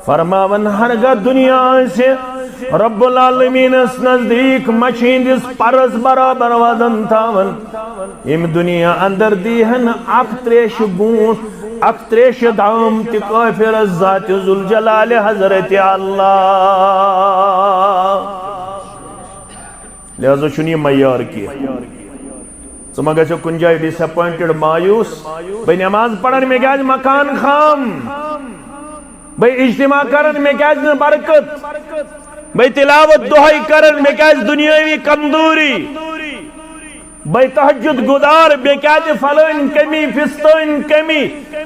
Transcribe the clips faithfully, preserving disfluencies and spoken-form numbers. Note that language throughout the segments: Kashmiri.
فرماون ہرگاہ دنیا آسہِ رب العالمینس نزدیک مچھِ ہٕنٛدِس پرس برابر وزن تھاون، ییٚمہِ دنیا اندر دیہن اکھ تریشہِ گونٹ، اکھ تریشہِ دام تہِ کافرس ذات ذوالجلال حضرت اللہ۔ لہذا چھُنہٕ یہِ معیار کینٛہہ۔ ژٕ ما گژھکھ کُنہِ جایہِ disappointed، مایوس؟ بے نماز پران، مےٚ کیازِ مکان خام؟ بے اجتماع کران، مےٚ کیازِ نہٕ برکت؟ بے تلاوت دۄہے کران، مےٚ کیازِ دنیاوی کمزوری؟ بے تہجد گزار، مےٚ کیازِ فلٲنۍ کمی، فستٲنۍ کمی؟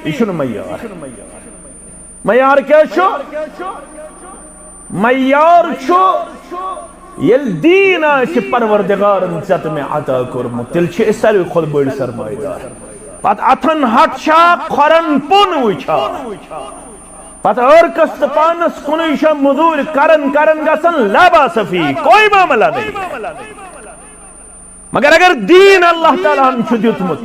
یہِ چھُنہٕ معیار۔ معیار کیٛاہ چھُ؟ معیار چھُ، ییٚلہِ دیٖن آسہِ پروردگارن ژےٚ تہٕ مےٚ عطا کوٚرمُت، تیٚلہِ چھِ أسۍ ساروی کھۄتہٕ بٔڑۍ سرمایہ دار۔ پتہٕ اتھن ہٹھ چھا، کھۄرن پوٚن وٕچھا، پتہٕ عٲرکس تہٕ پانس کُنُے چھا، مزوٗرۍ کرن کرن گژھن، لا باس فی، کوئی معاملہ نہیں۔ مگر اگر دیٖن اللہ تعالیٰ ہن چھُ دیُتمُت،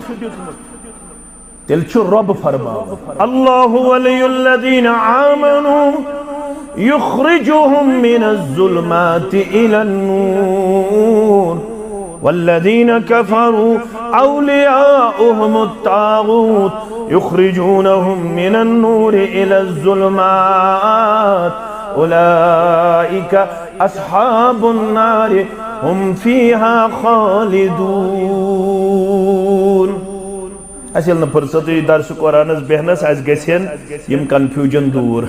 تیٚلہِ چھُ رۄب فرماوان، اللہ ولی الذین آمنوا یخرجہم من الظلمات الی النور والذین کفروا اولیاؤہم الطاغوت یخرجونہم من النور الی الظلمات اولئک اصحاب النار ہم فیہا خالدون۔ اَسہِ ییٚلہِ نہٕ فرصتٕے درس قرآنس بیٚہنس، اَسہِ گژھن یِم confusion دوٗر۔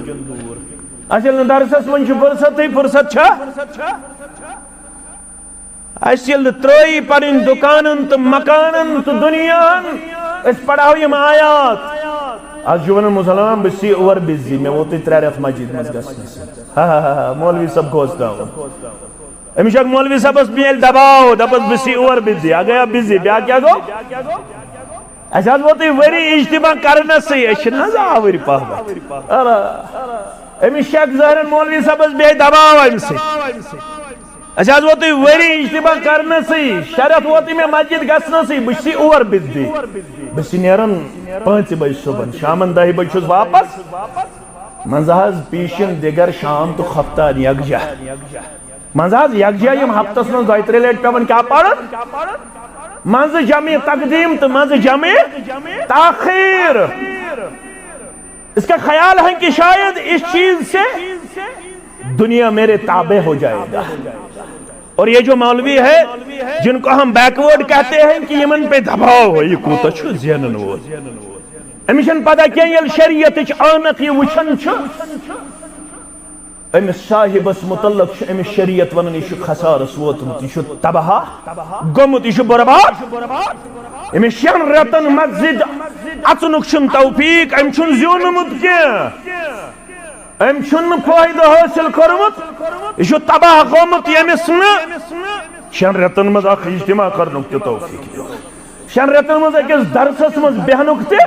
اَسہِ ییٚلہِ نہٕ درسس منٛز چھُ فرصتٕے، فرصت چھا؟ اَسہِ ییٚلہِ نہٕ ترٛٲیی پنٕنۍ دُکانن تہٕ مکانن تہٕ دُنیاہن، أسۍ پرہو یِم آیات۔ از چھُ ونان، مسلمان، بہٕ چھُس اور busy، مےٚ ووتُے ترٛےٚ رٮ۪تھ مسجد منٛز گژھنس۔ ہا ہا ہا ہا، مولوی صٲب کھوژناوُن۔ أمِس چھُ اکھ مولوی صٲبس میلہِ دباو، دپس، بہٕ چھُس اور busy، آ گیا busy، بیٛاکھ کیٛاہ گوٚو؟ اَسہِ حظ ووتُے ؤری اجتماع کرنَسٕے، أسۍ چھِنہٕ حظ آوٕرۍ پہمتھ۔ ارا، أمِس شک ظٲہرن مولوی صٲبس بیٚیہِ دباو اَمہِ سۭتۍ۔ اَسہِ حظ ووتُے ؤری اجتماع کرنَسٕے، شرط ووتُے مےٚ مسجد گژھنَسٕے، بہٕ چھُس اور busy۔ بہٕ چھُس نیران پانٛژِ بجہِ صبحن، شامن دَہہِ بجہِ چھُس واپس۔ منٛزٕ حظ پیشن دگر شام تہٕ خۄفتان یکجا۔ منٛزٕ حظ یکجا یِم ہفتس منٛز دۄیہِ ترٛےٚ لٹہِ پٮ۪وان کیٛاہ پرُن؟ منٛزٕ جمع تقدیم تہٕ منٛزٕ جمع تاخیر۔ اس کا خیال ہے کہ شاید اس چیز سے دنیا میرے تابع ہو جائے گا۔ اور یہ جو مولوی ہے، جن کو ہم backward کہتے ہیں، کہ یمن پہ دباؤ ہے، یہ کوتاہ چھُ زینن وول۔ أمِس چھَنہٕ پتہ کینٛہہ، ییٚلہِ شریعتٕچ عٲنکھ یہِ وٕچھان چھُ، أمِس صاحبس متعلق چھُ أمِس شریعت ونان، یہِ چھُ خسارس ووتمُت، یہِ چھُ تباہ گوٚمُت، یہِ چھُ برباد۔ أمِس شٮ۪ن رٮ۪تن مسجد اژنُک چھُنہٕ توفیق، أمۍ چھُنہٕ زیوٗنمُت کینٛہہ، أمۍ چھُنہٕ فٲیدٕ حٲصِل کوٚرمُت، یہِ چھُ تباہ گوٚمُت، ییٚمِس نہٕ شٮ۪ن رٮ۪تن منٛز اکھ اجتماع کرنُک تہِ توفیق دیُت۔ شٮ۪ن رٮ۪تن منٛز أکِس درسس منٛز بیہنُک تہِ۔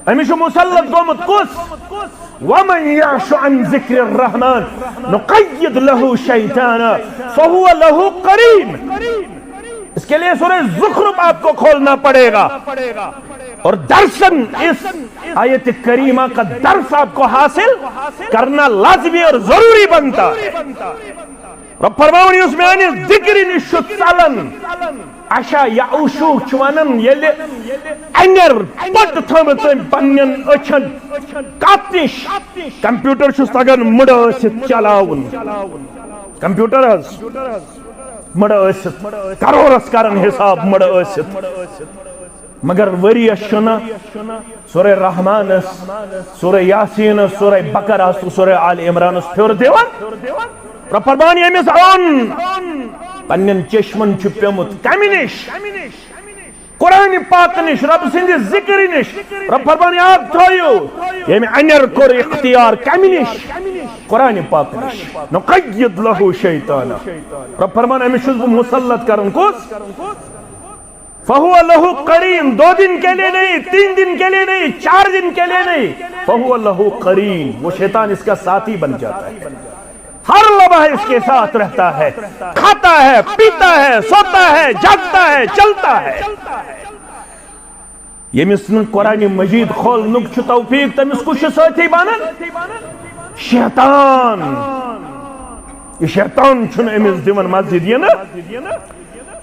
أمِس چھُ مسلط گوٚمُت کُس؟ ومن یعش عن ذکر الرحمن نقید لہ شیطانا فہو لہ قرین۔ اس کے لیے سورہ زخرف آپ کو کھولنا پڑے گا اور درسن اس آیت کریمہ کا درس آپ کو حاصل کرنا لازمی اور ضروری بنتا ہے۔ رب فرماوان، یُس میانہِ ذکرِ نِش چھُ ژلان، عشا یعشو چھُ ونان، ییٚلہِ انیر پٹ تھٲومٕژ أمۍ پننٮ۪ن أچھن کتھ نِش، کمپیوٹر چھُس تگان مٕڑٕ ٲسِتھ چلاوُن، کمپیوٹر حظ مٕڑٕ ٲسِتھ، کرورس کران حساب مٕڑٕ ٲسِتھ۔ مگر ؤریس چھُنہٕ سورہ رحمانس، سورہ یاسینس، سورہ بقرہس تہٕ سورہ آل عمرانس پھیُر دِوان۔ رب فرمان، ییٚمِس اوٚن پننٮ۪ن چشمن چھُ پیومُت کمہِ نِش؟ قرآن پاک نِش، رب سٕنٛدِ ذکرِ نِش۔ رب فرمان، یاد تھٲیِو، ییٚمہِ انیر کوٚر اختیار کمہِ نِش؟ قرآن پاک نِش۔ نقید لہ شیطانا۔ رب فرمان، أمِس چھُس بہٕ مسلط کران۔ کُس؟ فہو لہ قرین، دو دن کے لیے نہیں، تین دن کے لیے نہیں، چار دن کے لیے نہیں، فہو لہ قرین، وہ شیطان اس کا ساتھی بن جاتا ہے، ہر لمحہ اس کے ساتھ رہتا ہے، کھاتا ہے، پیتا ہے، سوتا ہے، جاگتا ہے، چلتا ہے۔ ییٚمِس نہٕ قرآن مجید کھولنُک چھُ توفیق، تٔمِس کُس چھُ سٲتھی بنان؟ شیطان، یہِ شیطان چھُنہٕ أمِس دِوان مسجد یِنہٕ،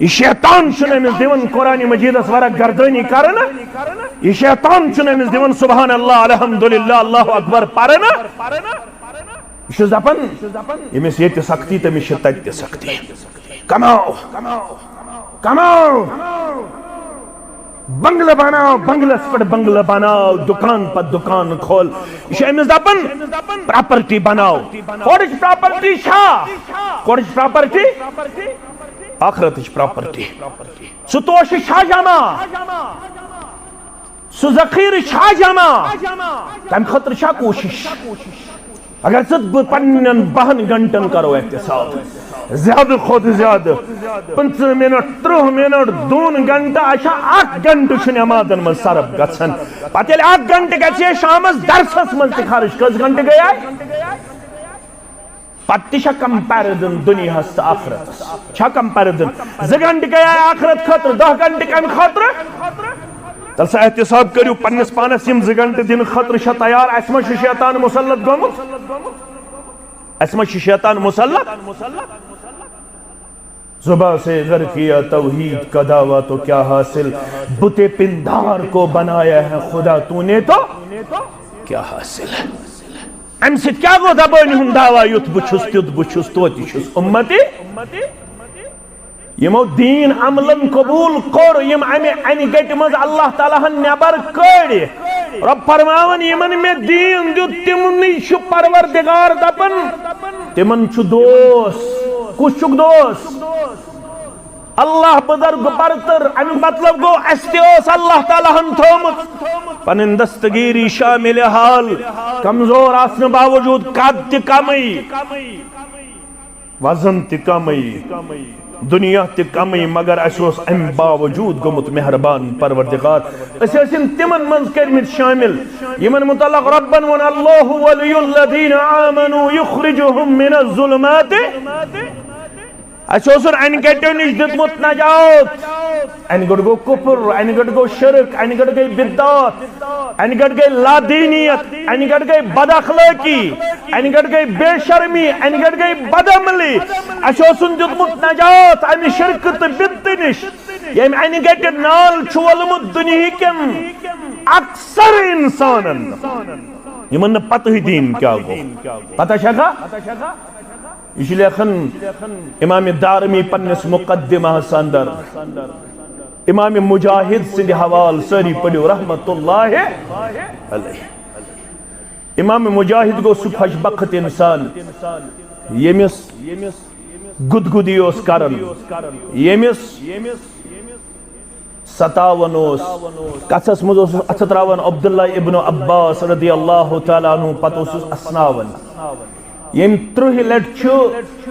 یہِ شیطان چھُنہٕ أمِس دِوان قرآن مجیدس ورق گردٲنی کرنہٕ، یہِ شیطان چھُنہٕ أمِس دِوان سبحان اللہ، الحمدللہ، اللہ اکبر پرنہٕ۔ یہِ چھُ دپان، ییٚمِس ییٚتہِ سختی، تٔمِس چھِ تتہِ تہِ سختی۔ کماو، کماو، بنگلہٕ بناو، بنگلس پٮ۪ٹھ بنگلہٕ بناو، دُکان پتہٕ دُکان کھول۔ یہِ چھُ أمِس دپان، پراپرٹی بناو۔ کورٕچ پراپرٹی چھا؟ کورٕچ پراپرٹی؟ آخرتٕچ پراپرٹی۔ سُہ توشہٕ چھا جمع؟ سُہ ذخیرٕ چھا جمع؟ تمہِ خٲطرٕ چھا کوٗشش؟ اگر ژٕ بہٕ پننٮ۪ن بَہَن گھنٹن کرو احتساب، زیادٕ کھۄتہٕ زیادٕ پٕنٛژٕہ منٹ، تٕرٛہ منٹ، دۄن گھنٹہٕ، اچھا، اکھ گھنٹہٕ چھُ نمازن منٛز صرف گژھان۔ پتہٕ ییٚلہِ اکھ گھنٹہٕ گژھِ ہے شامس درسس منٛز تہِ خرٕچ، کٔژ گھنٹہٕ گٔیے؟ پتہٕ تہِ چھا کمپیرزن دُنیاہس تہٕ آخرتس؟ چھا کمپیرزن؟ زٕ گھنٹہٕ گٔیے آخرت خٲطرٕ، دَہ گھنٹہٕ کمہِ خٲطرٕ؟ تیٚلہِ سا احتساب کٔرِو پننِس پانس، یِم زٕ گھنٹہٕ دِنہٕ خٲطرٕ چھا تیار؟ اسہِ ما چھُ شیطان مسلط گوٚمُت؟ اسہِ ما چھُ شیطان مسلط؟ زباں سے اگر کیا توحید کا دعویٰ تو کیا حاصل، بت پندار کو بنایا ہے خدا تو نے تو کیا حاصل۔ امہِ سۭتۍ کیٛاہ گوٚو زبٲنۍ ہُنٛد دعویٰ، یُتھ بہٕ چھُس، تیُتھ بہٕ چھُس، توتہِ چھُس اُمتی؟ یِمو دیٖن عملن قبوٗل کوٚر، یِم امہِ انہِ گٹہِ منٛز اللہ تعالیٰ ہن نٮ۪بر کٔڑۍ۔ رۄب فرماوان، یِمن مےٚ دیٖن دیُت، تِمنٕے چھُ پروردگار دپان، تِمن چھُ دوس۔ کُس چھُکھ دوس؟ اللہ بزرگ برتر۔ امیُک مطلب گوٚو، اسہِ تہِ اوس اللہ تعالیٰ ہن تھوٚومُت پنٕنۍ دستگیری شامل حال، کمزور آسنہٕ باوجود قد تہِ کمٕے، وزن تہِ کمٕے، دنیا تہِ کمٕے، مگر اسہِ اوس امہِ باوجود گوٚمُت مہربان پروردگار۔ أسۍ ٲسِن تِمن منٛز کٔرمٕتۍ شامل، یِمن متعلق رۄبن ووٚن، "اللہ ولی الذین آمنوا یخرجہم من الظلمات۔" اسہِ اوسُن انہِ گٹیو نِش دیُتمُت نجات۔ انہِ گٹ گوٚو کفر، انہِ گٹ گوٚو شرک، انہِ گٹ گٔے بدعت، انہِ گٹ گٔے لادینیت، انہِ گٹ گٔے بد اخلٲقی، انہِ گٹ گٔے بے شرمی، انہِ گٹ گٔے بدعملی۔ اسہِ اوسُن دیُتمُت نجات امہِ شرکہٕ تہٕ بدعتہٕ نِش، ییٚمہِ انہِ گٹہِ نال چھُ وولمُت دُنیہکٮ۪ن اکثر انسانن، یِمن نہٕ پتہٕے دیٖن کیٛاہ گوٚو۔ پتہ چھکھا؟ یہِ چھُ لیکھان امام دارمی پننِس مقدمہس اندر، امام مجاہد سٕنٛدِ حوالہٕ، سٲری پٔرِو رحمت اللہ علیہ۔ امام مجاہد گوٚو سُہ خۄش بخت انسان، ییٚمِس گُد گُدی اوس کران، ییٚمِس ستاوان اوس۔ کتھس منٛز اوسُس اتھٕ تراوان عبداللہ ابن عباس رضی اللہ تعالیٰ عنہ، پتہٕ اوسُس اسناوان۔ ییٚمہِ ترٕٛہہِ لٹہِ چھُ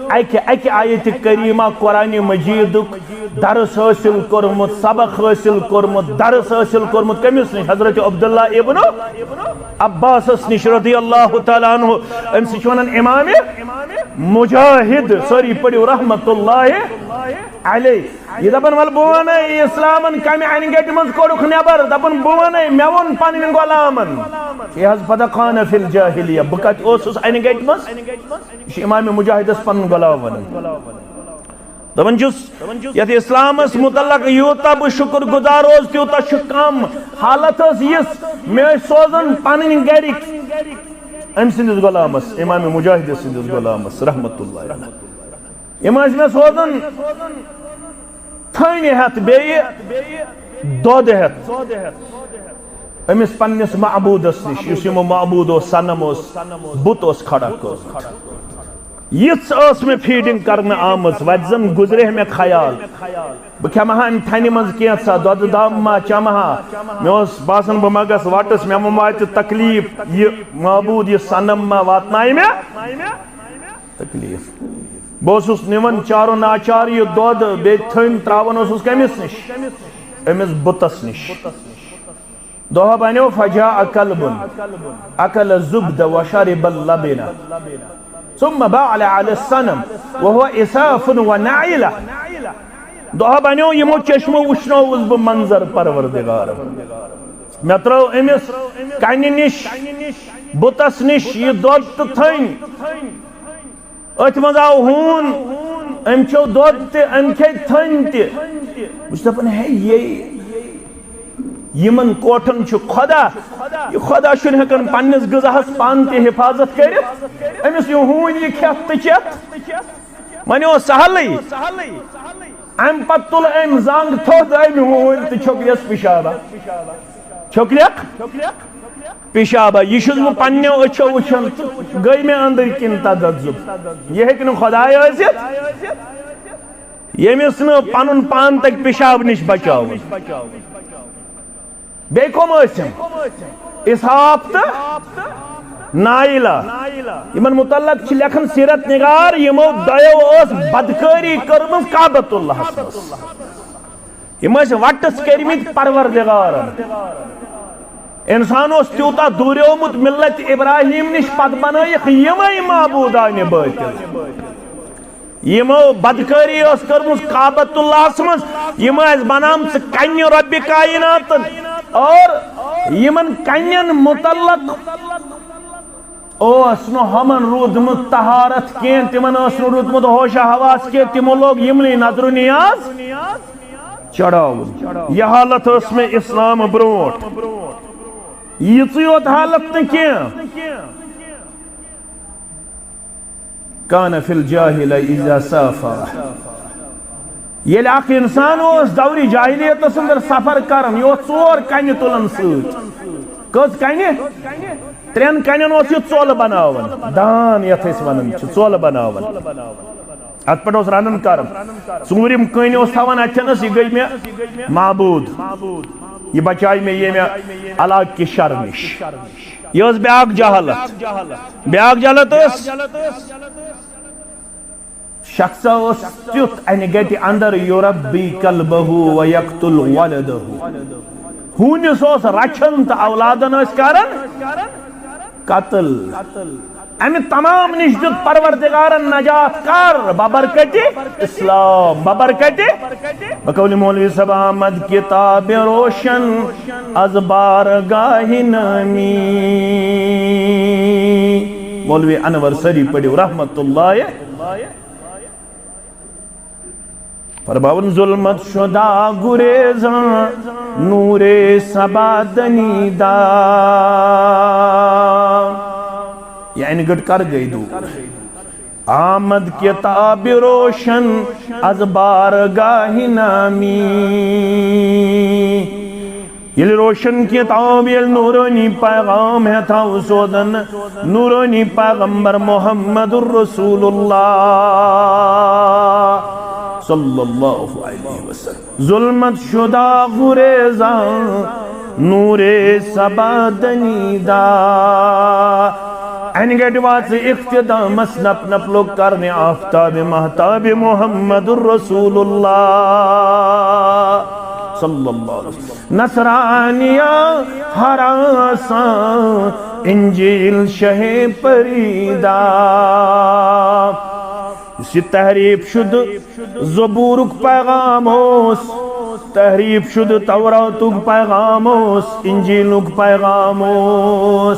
اکہِ، اکہِ آیتِ کریمہ قرآن مجیدُک درس حٲصِل کوٚرمُت، سبق حٲصِل کوٚرمُت، درس حٲصِل کوٚرمُت۔ کٔمِس نِش؟ حضرت عبداللہ ابن عباسس نِش رضی اللہ تعالیٰ عنہ۔ أمِس چھِ ونان امام مجاہد۔ سٲری پٔرِو رحمت اللہ علیہ۔ یہِ دپان، "ول بہٕ ونے، اسلامن کمہِ انہِ گٹہِ منٛز کوٚڑُکھ نٮ۪بر؟" دپان، "بہٕ ونے، مےٚ ووٚن پننٮ۪ن غلامن۔" یہِ حظ فتقان فی الجاہلیہ، بہٕ کتہِ اوسُس انہِ گٹہِ منٛز؟ یہِ چھُ امام مجاہدس پنُن غلام ونان۔ دپان چھُس، یتھ اسلامس متعلق یوٗتاہ بہٕ شُکر گُزار اوس، تیوٗتاہ چھُ کم۔ حالت ٲس یِژھ، مےٚ ٲسۍ سوزان پنٕنۍ گرِکۍ أمۍ سٕنٛدِس غلامس، امام مجاہد سٕنٛدِس غلامس رحمت اللہ علیہ۔ یِم ٲسۍ مےٚ سوزان تھٔنۍ ہٮ۪تھ، بیٚیہِ دۄد ہٮ۪تھ۔ أمِس پننِس معبوٗدس نِش، یُس یِمو معبوٗد اوس، صنم اوس، بُت اوس کھڑا کوٚرمُت۔ یِژھ ٲس مےٚ فیڈنگ کرنہٕ آمٕژ، وتہِ زن گُزرے مےٚ خیال، بہٕ کھٮ۪مہٕ ہا امہِ تھنہِ منٛز کینٛژھا، دۄدٕ دام ما چمہٕ ہا۔ مےٚ اوس باسان، بہٕ ما گژھٕ وٹس، مےٚ ما واتہِ تکلیف، یہِ معبوٗد، یہِ صنم ما واتنایہِ مےٚ تکلیف۔ بہٕ اوسُس نِوان چارو ناچار یہِ دۄد، بیٚیہِ تھٔنۍ تراوان اوسُس کٔمِس نِش؟ أمِس بُتس نِش۔ دۄہ بنیو، فجاء کلب اکل الزبد وشرب اللبن ثم بال علی الصنم وهو اساف ونعلہ۔ دۄہ بنیو، یِمو چشمو وٕچھنووُس بہٕ منظر پروردگار۔ مےٚ ترٲو أمِس کنہِ نِش بُتس نِش یہِ دۄد تہٕ تھٔنۍ۔ أتھۍ منٛز آو ہوٗن، أمۍ چیوٚو دۄد تہِ، أمۍ کھیٚیہِ تھٔنۍ تہِ۔ بہٕ چھُس دَپان، ہے، یے، یِمن کوٹھن چھُ خۄدا، یہِ خۄدا چھُنہٕ ہٮ۪کان پننِس غذاہس پانہٕ تہِ حفاظت کٔرِتھ، أمِس یہِ ہوٗنۍ یہِ کھٮ۪تھ تہٕ چٮ۪تھ۔ وۄنۍ اوس سہلٕے۔ امہِ پتہٕ تُل أمۍ زنگ تھوٚد أمۍ ہوٗنۍ تہٕ چھوٚکرٮ۪س پِشابا۔ چھوٚکرٮ۪کھ پِشابا۔ یہِ چھُس بہٕ پننٮ۪و أچھو وٕچھان تہٕ گٔے مےٚ أنٛدٕرۍ کِنۍ تذبذب۔ یہِ ہیٚکہِ نہٕ خۄداے ٲسِتھ، ییٚمِس نہٕ پنُن پان تَگہِ پِشاب نِش بچاوُن۔ بیٚیہِ کۄم ٲسِم؟ اسحاق تہٕ نائلہ۔ یِمن متعلق چھِ لیکھان سیرت نگار، یِمو دۄیو ٲس بدکٲری کٔرمٕژ کعبۃ اللہس منٛز۔ یِم ٲسۍ وٹس کٔرمٕتۍ پروردگارن۔ انسان اوس تیوٗتاہ دوٗریومُت ملت ابراہیم نِش، پتہٕ بنٲیِکھ یِمے معبوٗدانہِ بٲطِل۔ یِمو بدکٲری ٲس کٔرمٕژ کعبۃ اللہس منٛز، یِم ٲسۍ بنامژٕ کنہِ رۄبِ کائناتن، اور یِمن کنٮ۪ن متعلق اوس نہٕ ہُمن روٗدمُت طہارت کینٛہہ، تِمن اوس نہٕ روٗدمُت ہوش حواس کینٛہہ، تِمو لوگ یِمنٕے نظر و نیاز چڑھاوُن۔ یہِ حالت ٲس مےٚ اسلام برونٛٹھ۔ یِژٕے یوت حالت نہٕ کینٛہہ۔ کان فی الجاہلہ اذا سافر۔ ییٚلہِ اکھ انسان اوس دورِ جاہلیتس اندر سفر کران، یہِ اوس ژور کنہِ تُلان سۭتۍ۔ کٔژ کنہِ؟ ترٛٮ۪ن کنٮ۪ن اوس یہِ ژولہٕ بناوان، دان یتھ أسۍ ونان چھِ، ژولہٕ بناوان۔ اتھ پٮ۪ٹھ اوس رنان کران۔ ژوٗرِم کٔنۍ اوس تھاوان اتھٮ۪نس، یہِ گٔے مےٚ معبوٗد، یہِ بچایہِ مےٚ ییٚمہِ علاقہٕ کہِ شرٕ نِش۔ یہِ ٲس بیٛاکھ جہالت۔ بیٛاکھ جہالت ٲس، شخصا اوس تیُتھ انہِ گٹہِ اندر، یربی کلبہ و یقتل ولدہ۔ ہوٗنِس اوس رچھان تہٕ اولادن ٲسۍ کران قتل۔ امہِ تمام نِش دیُت پروردگارن نجات کر؟ ببرکتِ اسلام، ببرکتِ۔ بقول مولوی صٲب آمد کتاب روشن از بارگاہ نامی۔ مولوی انور سری پڑھو رحمت اللہ۔ فرماوان، ظلمت شدہ گریزاں نور سبا دنیدا۔ یعنی گٹ کر گئی دور۔ آمد کتاب روشن از بارگاہ نامی۔ ییٚلہِ روشن کتاب، ییٚلہِ نورانی پیغام ہیتھاو سوزن، نورانی پیغمبر محمد رسول اللہ صلی اللہ علیہ وسلم۔ ظلمت شدہ گریزاں نور سبا دنیدا۔ انہِ گٹہِ واژ اختتامس، نپ نپ لوگ کرنہِ آفتاب محتاب محمد رسول اللہ صلی اللہ علیہ وسلم۔ نصرانیہ ہراساں انجیل شہ پریدا۔ یُس یہِ تحریف شدہ زبورُک پیغام اوس، تحریف شدہ توراتُک پیغام اوس، انجیلُک پیغام اوس،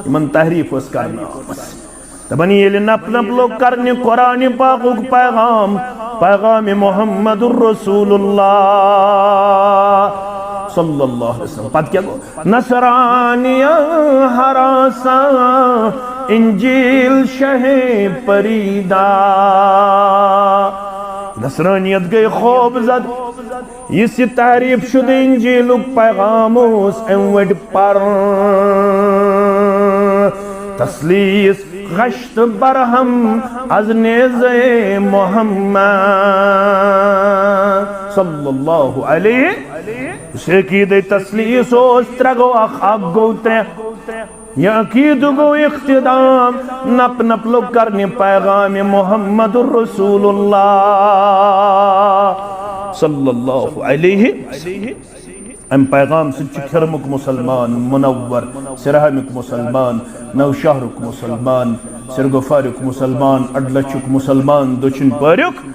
یِمن تحریف ٲس کرنہٕ آمٕژ۔ دپان، ییٚلہِ نپ نپ لوگ کرنہِ قرآن پاکُک پیغام، پیغام محمد رسول اللہ صلی اللہ علیہ وسلم، پتہٕ کیٛاہ گوٚو؟ نصرانیہ ہراساں انجیل شہ پریدا۔ نصرانیت گٔے خوف زد۔ یُس یہِ تحریف شدہ انجیلُک پیغام اوس، أمۍ ؤٹۍ پر تثلیث غشت برہم از نیزے محمد صلی اللہ علیہ۔ یُس عقیدے تثلیث اوس، ترٛےٚ گوٚو اکھ، اکھ گوٚو ترٛےٚ۔ یہِ عقیدٕ گوٚو اختتام، نپ نپ لوگ کرنہِ پیغام محمد رسول اللہ صلی اللہ علیہ وسلم۔ امہِ پیغام سۭتۍ چھُ کھِرمُک مسلمان منور، سرہامُک مسلمان، نوشہرُک مسلمان، سرگوفارُک مسلمان، اڈلچھُک مسلمان، دٔچھِنۍ پٲریُک۔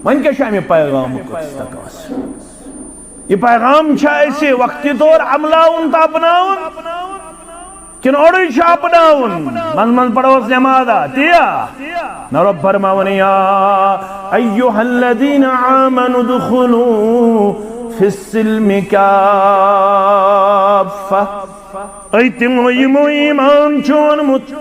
وۄنۍ کیٛاہ چھُ امہِ پیغامُک أسۍ تقاضہٕ؟ یہِ پیغام چھا اَسہِ وقتی طور عملاوُن تہٕ اپناوُن؟ کِنہٕ اورٕے چھُ اپ ڈاوُن؟ منٛزٕ منٛزٕ پرو أسۍ نٮ۪مازا، تی یا؟ نہ، رۄب فرماوان، یا ایھا الذین آمنوا ادخلوا فی السلم کافہ۔ اے تِمو یِمو ایمان چھُ اوٚنمُت،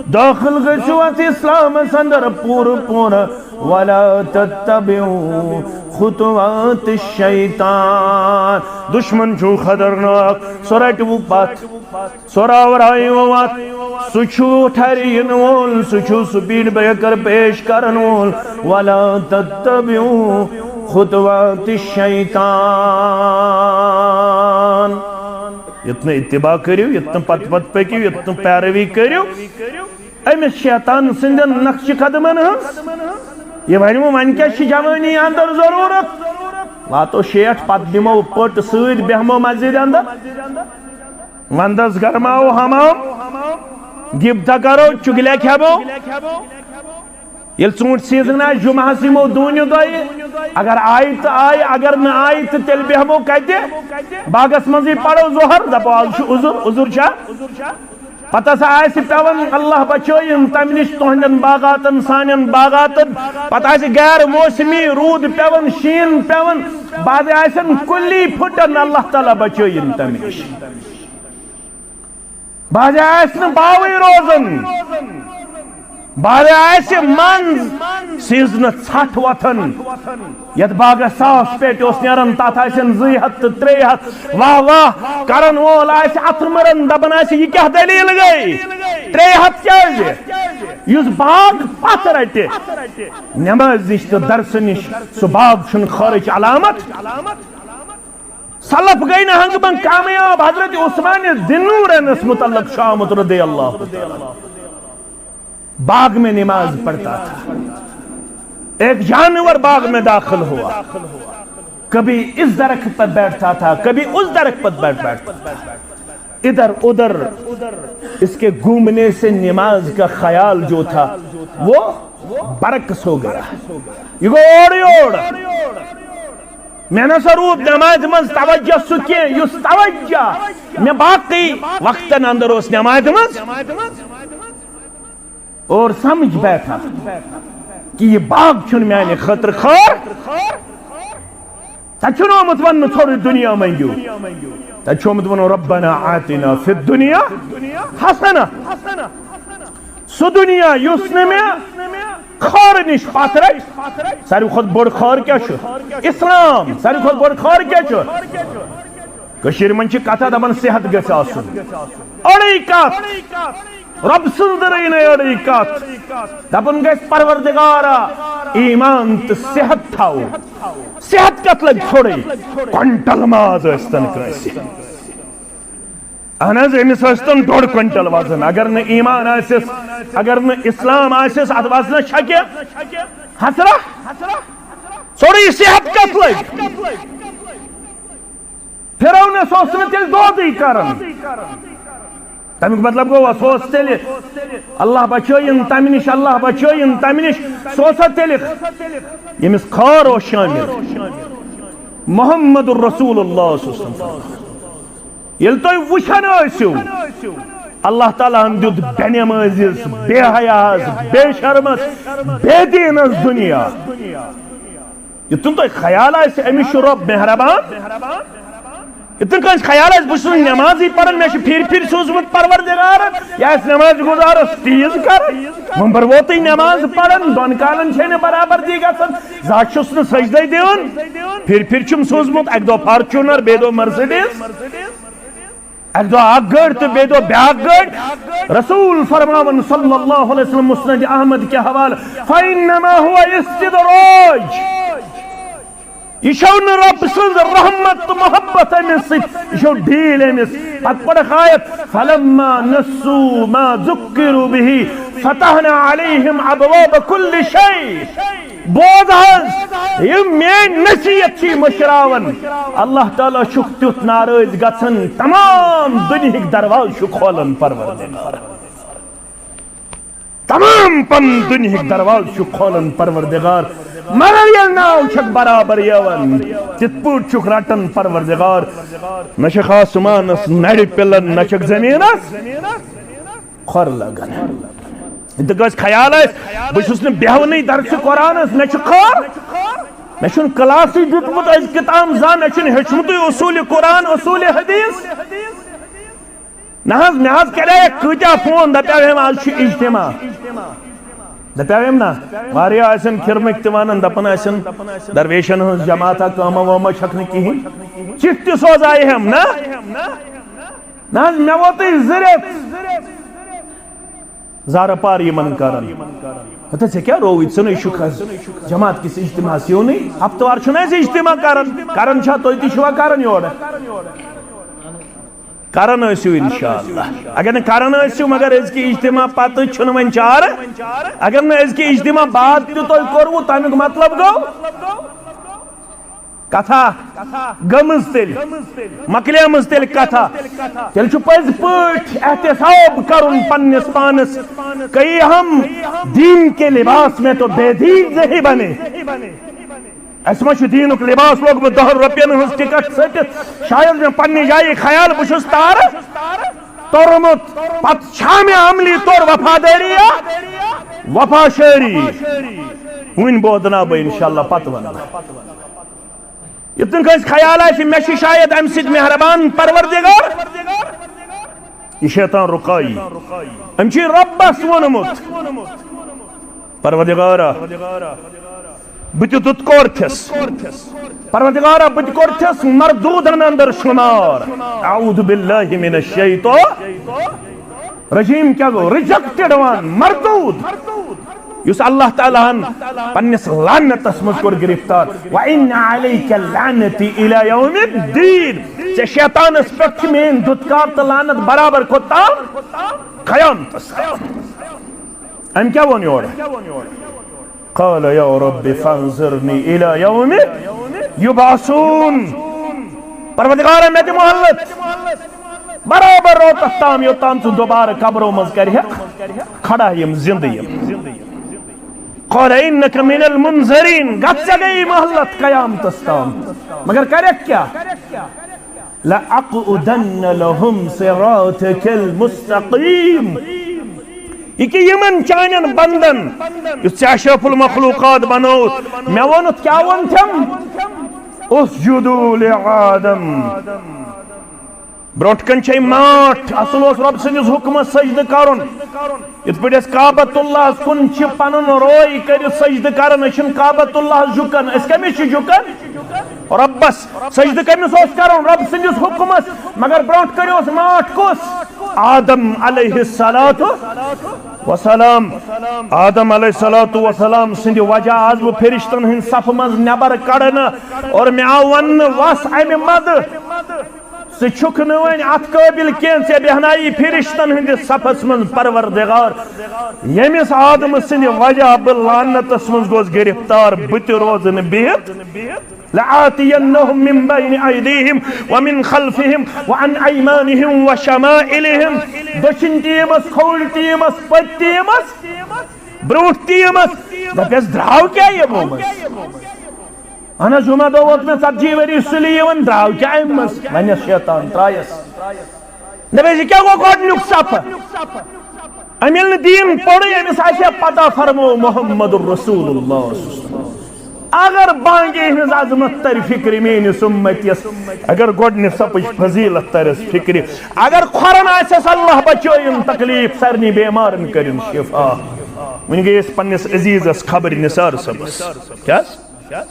دٲخل گٔژھِو اتھ اسلامس اندر پوٗرٕ پوٗرٕ۔ ولا تتبعوا خطوات الشیطان۔ دشمن چھُ خطرناک، سُہ رٹہِ وُ پتھ۔ سُہ راورایہِ وَتھ، سُہ چھُ ٹھرِ یِنہٕ وول، سُہ چھُ speed breaker پیش کرن وول۔ ولا تتبعوا خطوات الشیطان۔ یوٚت نہٕ اتباع کٔرِو، یوٚت نہٕ پتہٕ پتہٕ پٔکِو، یوٚت نہٕ پیروی کٔرِو أمِس شیطان سٕنٛدٮ۪ن نقشہِ قدمن ہٕنٛز۔ یہِ ونہِ وۄنۍ، وۄنۍ کیٛاہ چھِ جوٲنی اندر ضروٗرت؟ واتو شیٹھ، پتہٕ دِمو پٔٹ سۭتۍ، بیہمو مسجد اندر۔ وندس گرماوو حمام، گِبتہ کرو، چُگلیہ کھٮ۪مو۔ ییٚلہِ ژوٗنٛٹھۍ season آسہِ، جمعہس یِمو دوٗنہِ دۄہہِ۔ اگر آیہِ تہٕ آیہِ، اگر نہٕ آیہِ تہٕ تیٚلہِ بیٚہمو کتہِ؟ باغس منٛزٕے پرو ظہر، دپو آز چھُ عذر، عذر چھا؟ پتہٕ ہسا آسہِ پٮ۪وان، اللہ بچٲیِن تمہِ نِش، تُہنٛدٮ۪ن باغاتن، سانٮ۪ن باغاتن۔ پتہٕ آسہِ غیر موسمی روٗد پٮ۪وان، شیٖن پٮ۪وان، بعضے آسن کُلی پھُٹان، اللہ تعالیٰ بچٲیِن تمہِ نِش۔ بعضے آسہِ نہٕ باوٕے روزان، بعضے آسہِ منٛز seasonہٕ ژھٹھ وۄتھان۔ یتھ باغس ساس پیٹہِ اوس نیران، تتھ آسن زٕے ہتھ تہٕ ترٛے ہتھ۔ واہ واہ کرن وول آسہِ اتھٕ مُران، دپان آسہِ، یہِ کیٛاہ دٔلیٖل گٔے؟ ترٛے ہتھ کیٛازِ؟ یُس باغ پتھ رٹہِ، نمازِ نِش تہٕ درسہٕ نِش، سُہ باغ چھُنہٕ خٲرٕچ علامت۔ سلف گٔے نہٕ ہنگہٕ منٛگہٕ کامیاب۔ حضرت عثمان ذی النورینس متعلق چھُ آمُت، رضی اللہ تعالیٰ۔ باغ میں نماز پڑھتا تھا، ایک جانور باغ میں داخل ہوا، کبھی اس درخت پر بیٹھتا تھا، کبھی اس درخت پر بیٹھ بیٹھتا تھا۔ ادھر ادھر اس کے گھومنے سے نماز کا خیال جو تھا، وہ برعکس ہو گیا۔ یہ گوٚو اورٕ یور۔ مےٚ نسا روٗد نمازِ منٛز توجہ سُہ کینٛہہ، یُس توجہ مےٚ باقٕے وقتن اندر اوس نمازِ منٛز۔ اور سمجھ بیٹھا کہ یہ باغ چھُنہٕ میانہِ خٲطرٕ خٲر۔ تتہِ چھُنہٕ آمُت وننہٕ، ژھوٚرُے دُنیا منٛگِو۔ تتہِ چھُ آمُت وننہٕ، ربنا آتنا فی الدنیا حسنہ۔ سُہ دُنیا یُس نہٕ مےٚ خٲر نِش پتھ رٹہِ۔ ساروی کھۄتہٕ بٔڑ خٲر کیٛاہ چھُ؟ اسلام۔ ساروی کھۄتہٕ بٔڑ خٲر کیٛاہ چھُ؟ کٔشیٖرِ منٛز چھِ کتھا دپان، صحت گژھِ آسُن۔ أڑٕے کتھ، رۄب سٕنٛز درٕے نَے أڑٕے کتھ۔ دپُن گژھِ، پروردگارا، ایمان تہٕ صحت تھاو۔ صحت کتھ لگہِ ژھوٚرٕے؟ کوینٹل ماز ٲسۍتن کٲنٛسہِ۔ اہن حظ، أمِس ٲسۍتن ڈۄڈ کوینٹل وزن، اگر نہٕ ایمان آسٮ۪س، اگر نہٕ اسلام آسٮ۪س، اتھ وزنس چھا کینٛہہ؟ حسرہ؟ ژھوٚرٕے صحت کتھ لگہِ؟ فرعونس اوس نہٕ تیٚلہِ دودٕے کران۔ تمیُک مطلب گوٚو، سُہ اوس تیٚلہِ، اللہ بچٲیِن تمہِ نِش، اللہ بچٲیِن تمہِ نِش، سُہ اوسا تیٚلہِ ییٚمِس خٲر اوس شٲمِل؟ محمد رسول اللہ صلی اللہ علیہ وسلم۔ ییٚلہِ تُہۍ وٕچھان ٲسِو، اللہ تعالیٰ ہن دیُت بے نمٲزِس، بے حیاہس، بے شرمس، بے دیٖنس دُنیا۔ یُتھ نہٕ تۄہہِ خیال آسہِ، أمِس چھُ رۄب مہربان۔ یُتھ نہٕ کٲنٛسہِ خیال آسہِ، بہٕ چھُس نہٕ نٮ۪مازٕے پران، مےٚ چھُ پھِرِ پھِرِ سوٗزمُت پروردگارن، یہِ آسہِ نٮ۪مازِ گُزارس تیٖژ کران۔ وۄنۍ بہٕ ووتُے نٮ۪ماز پران، دۄن کالن چھے نہٕ برابردی گژھان، زانٛہہ چھُس نہٕ سجدے دِوان۔ پھِرِ پھِرِ چھُم سوٗزمُت، اکہِ دۄہ فارچوٗنر، بیٚیہِ دۄہ مرسڈیز۔ اکہِ دۄہ اکھ گٲڑۍ تہٕ بیٚیہِ دۄہ بیٛاکھ گٲڑۍ۔ رسول فرماوان صلی اللہ علیہ وسلم، مسند احمد کہِ حوالہٕ، فإنما هو استدراج۔ یہِ چھو نہٕ رۄب سٕنٛز رحمت تہٕ محبت أمِس سۭتۍ، یہِ چھو ڈیٖل أمِس۔ پتہٕ پرکھ آیت، فلما نسوا ما ذکروا به فتحنا علیہم ابواب کل شیء۔ بوز حظ، یِم میٲنۍ نصیحت چھِ مٔشراوان۔ اللہ تعالیٰ چھُکھ تیُتھ ناراض گژھان، تمام دُنیہٕکۍ دروازٕ چھُ کھولان پروردگار۔ تمام پن دُنیہٕکۍ دروازٕ چھُ کھولان پروردگار۔ مگر ییٚلہِ ناو چھکھ برابر یِوان، تِتھ پٲٹھۍ چھُکھ رٹان پروردگار۔ نہ چھکھ آسمانس نرِ پِلن، نہ چھکھ زمینس۔ کھۄر لگان۔ ییٚتہِ کٲنٛسہِ خیال آسہِ، بہٕ چھُس نہٕ بیٚہوانٕے درسِ قرآنس، مےٚ چھُ کھۄر، مےٚ چھُنہٕ کلاسٕے دیُتمُت أزکہِ تام زانٛہہ، مےٚ چھُنہٕ ہیوٚچھمُتُے اصوٗلِ قرآن، اصوٗلِ حدیث۔ نہ حظ، مےٚ حظ کرییکھ کۭتیاہ فون، دپیاو أمۍ آز چھُ اجتماع۔ دپیاو أمۍ نا، واریاہ آسن کھِرمٕکۍ تہِ ونان، دپان آسن درویشن ہٕنٛز جماعتہ کٲمہ وٲمہ چھکھ نہٕ کِہیٖنۍ۔ چِٹھۍ تہِ سوزایہِ ہم نا۔ نہ حظ، مےٚ ووتُے زٕ رٮ۪تھ زارٕ پار یِمن کران۔ ہتا ژےٚ کیٛاہ رووُے، ژٕ نَے چھُکھ حظ جماعت کِس اجتماعس یِونٕے؟ ہفتہٕ وار چھُنہٕ اَسہِ اجتماع کران، کران چھا تُہۍ تہِ چھِوا کران یورٕ؟ کران ٲسِو انشاءاللہ۔ اگر نہٕ کران ٲسِو، مگر أزکہِ اجتماع پتہٕ چھُنہٕ وۄنۍ چارٕ۔ اگر نہٕ أزکہِ اجتماع بعد تہِ تۄہہِ کوٚروٕ، تمیُک مطلب گوٚو کتھا گٔمٕژ تیٚلہِ، مۄکلیمٕژ تیٚلہِ کتھا۔ تیٚلہِ چھُ پٔزۍ پٲٹھۍ احتساب کرُن پننِس پانس، کئی ہم دین کے لباس میں تو بے دین نہیں بنے۔ اسہِ ما چھُ دیٖنُک لباس لوگمُت دہن رۄپین ہٕنٛز ٹکٹ ژٔٹِتھ؟ شاید مےٚ پننہِ جایہِ خیال، بہٕ چھُس تارٕ توٚرمُت، پتہٕ چھا مےٚ عملی طور وفادٲری یا وفا شٲری؟ وُنہِ بودنا بہٕ انشاءاللہ، پتہٕ ونہٕ بہٕ۔ یُتھ نہٕ کٲنٛسہِ خیال آسہِ، مےٚ چھُ شاید امہِ سۭتۍ مہربان پروردگار۔ یہِ شیطان رُکایی۔ أمۍ چھُ رۄبس ووٚنمُت، پروردگارا، بہٕ تہِ دُت کورتھس۔ پروردگارا، بہٕ تہِ کورتھس مردودن اندر شمار۔ اعوذ باللہ من الشیطان رجیم کیا گو؟ Rejected one، مردود۔ یُس اللہ تعالیٰ ہن پننِس لعنتس منٛز کوٚر گرفتار۔ وَإِنَّ عَلَيْكَ لَعْنَتِي إِلَى يَوْمِ الدِّينِ۔ ژےٚ شیطانس پٮ۪ٹھ چھِ میٲنۍ دُتکار تہٕ لعنت برابر کوٚت تام؟ قیامتس تام۔ أمۍ کیٛاہ ووٚن یورٕ؟ قال یا رب فانظرنی الی یوم یبعثون۔ پروردگارا، مےٚ دِ مہلت، برابر روتس تام، یوٚتام ژٕ دوبارٕ قبرو منٛز کرِہکھ کھڑا یِم زندٕ یِم۔ قال انک من المنظرین، گژھ، ژےٚ گٔیی مہلت قیامتس تام، مگر کرکھ کیٛاہ؟ لأقعدن لهم صراطك المستقيم۔ یہِ کہِ یِمن چانٮ۪ن بندن، یُس ژےٚ اشرف المخلوقات بنووُتھ، مےٚ ووٚنُتھ، کیٛاہ ووٚن تٔمۍ؟ اسجدوا لآدم۔ برونٛٹھ کنہِ چھے ماٹھ، اصل اوس رۄب سٕنٛدِس حُکمس سجدٕ کرُن۔ یِتھ پٲٹھۍ أسۍ کعبۃ اللہس کُن چھِ پنُن روے کٔرِتھ سجدٕ کران، أسۍ چھِنہٕ کعبۃ اللہس جُکان، أسۍ کٔمِس چھِ جُکان؟ رۄبس۔ سجدٕ کٔمِس اوس کرُن؟ رۄب سٕنٛدِس حُکمس۔ مگر برونٛٹھ کٔرۍ اوس ماٹھ کُس؟ آدم علیہ الصلوۃ والسلام۔ آدم علیہ الصلوۃ والسلام سٕنٛدِ وجہ آس بہٕ فرشتن ہٕنٛدِ صفہٕ منٛز نٮ۪بر کڑنہٕ اور مےٚ آو وننہٕ، وس امہِ مدٕ۔ ژٕ چھُکھ نہٕ وۄنۍ اتھ قٲبل کینٛہہ، ژےٚ بیہنایی فرشتن ہٕنٛدِس صفس منٛز پروردگار، ییٚمِس آدمہٕ سٕنٛدِ وجہ بہٕ لعنتس منٛز گوس گرفتار، بہٕ تہِ روزٕ نہٕ بِہِتھ۔ لآتینہم من بین ایدیہم ومن خلفہم وعن ایمانہم وشمائلہم۔ دٔچھِنۍ ٹیٖمس، کھووٕرۍ ٹیٖمس، پٔتۍ ٹیٖمس، برٛونٛٹھ ٹیٖمس۔ دپٮ۪س، درٛاو کیٛاہ یِمو منٛز؟ اہن حظ، جمعہ دۄہ ووت مےٚ ژتجی ؤری سُلی یِوان، درٛاو کیٛاہ اَمہِ منٛز؟ وَنٮ۪س شیطان، ترٛایَس۔ دَپٮ۪س، یہِ کیٛاہ گوٚو گۄڈٕنیُک صفہٕ؟ أمۍ ییٚلہِ نہٕ دیٖن پوٚرُے، أمِس آسہِ ہا پتہ، فرموو محمد رسول اللہ۔ اگر بانگہِ ہٕنٛز عظمت ترِ فکرِ میٲنِس اُمتیس، اگر گۄڈٕنِچ صفٕچ فضیلت ترٮ۪س فکرِ، اگر کھۄرن آسٮ۪س اللہ بچٲیِن تکلیف، سارنٕے بیمارن کٔرِن شفا۔ وۄنۍ گٔے أسۍ پننِس عزیزس خبرِ نثار صٲبس۔ کیٛاہ حظ؟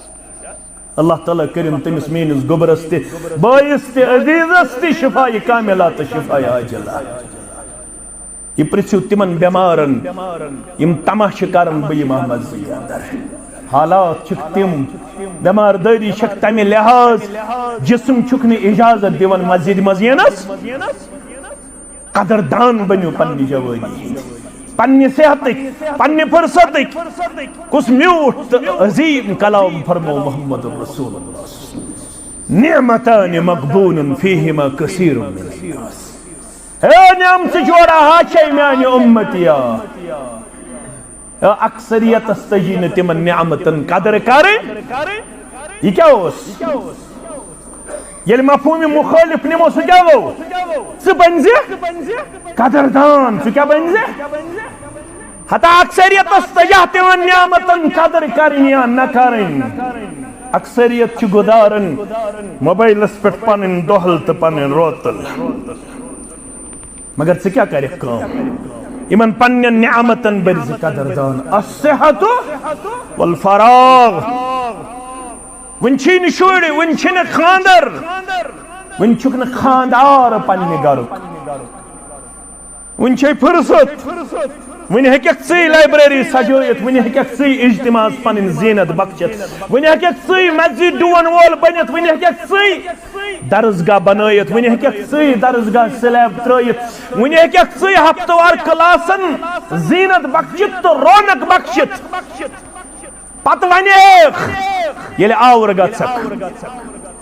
اللہ تعالیٰ کٔرِن تٔمِس میٲنِس گوٚبرس تہِ، بٲیِس تہِ، عزیزس تہِ شفایہِ کاملہ تہٕ شفایہِ عاجلہ۔ یہِ پرژھِو تِمن بٮ۪مارن، یِم تماہ چھِ کران بہٕ یِمہٕ ہا مسجدِ اندر۔ حالات چھِکھ تِم، بٮ۪مار دٲری چھکھ تمہِ لحاظ، جسم چھُکھ نہٕ اجازت دِوان مسجدِ منٛز یِنس۔ قدردان بٔنِو پننہِ جوٲنی ہٕنٛدۍ، پننہِ صحتٕکۍ، پننہِ فرصتٕکۍ۔ کُس میوٗٹھ تہٕ عظیٖم کلام فرموو محمد رسول اللہ۔ نعمتان مغبون فیہما کثیر من الناس۔ ہے نعمتہٕ جوڑا ہا چھے میانہِ اُمتیا۔ اکثریتس تجی نہٕ تِمن نعمتن قدر کرٕنۍ۔ یہِ کیٛاہ اوس؟ ییٚلہِ مفہوم مخالف نِمو، سُہ کیٛاہ گوٚو؟ ژٕ بنزِ قدردان۔ ژٕ کیٛاہ بنزِ؟ ہتا اکثریتس تجاہ تِمن نعمتن قدر کرٕنۍ یا نہ کرٕنۍ۔ اکثریت چھِ گُزاران موبائلس پٮ۪ٹھ پنٕنۍ دۄہل تہٕ پنٕنۍ روتل۔ مگر ژٕ کیٛاہ کرکھ کٲم؟ یِمن پننٮ۪ن نعمتن بٔرۍ زِ قدردان۔ الصحت والفراغ۔ وٕنہِ چھی نہٕ شُرۍ، وٕنہِ چھِنہٕ خاندر، وٕنہِ چھُکھ نہٕ خاندار پننہِ گرُک۔ وٕنہِ چھے فرصت۔ وٕنہِ ہیٚککھ ژٕے لائبریری سجٲیِتھ، وٕنہِ ہیٚککھ ژٕے اجتماعس پنٕنۍ زینت بخشِتھ، وٕنہِ ہیٚککھ ژٕے مسجد ڈُوَن وول بٔنِتھ، وٕنہِ ہیٚککھ ژٕے درسگاہ بنٲیِتھ، وٕنہِ ہیٚککھ ژٕے درسگاہ سلیب ترٲیِتھ، وٕنہِ ہیٚککھ ژٕے ہفتہٕ وار کلاسن زینت بخشِتھ تہٕ رونق بخشِتھ۔ پتہٕ ونیکھ، ییٚلہِ آوُر گژھکھ،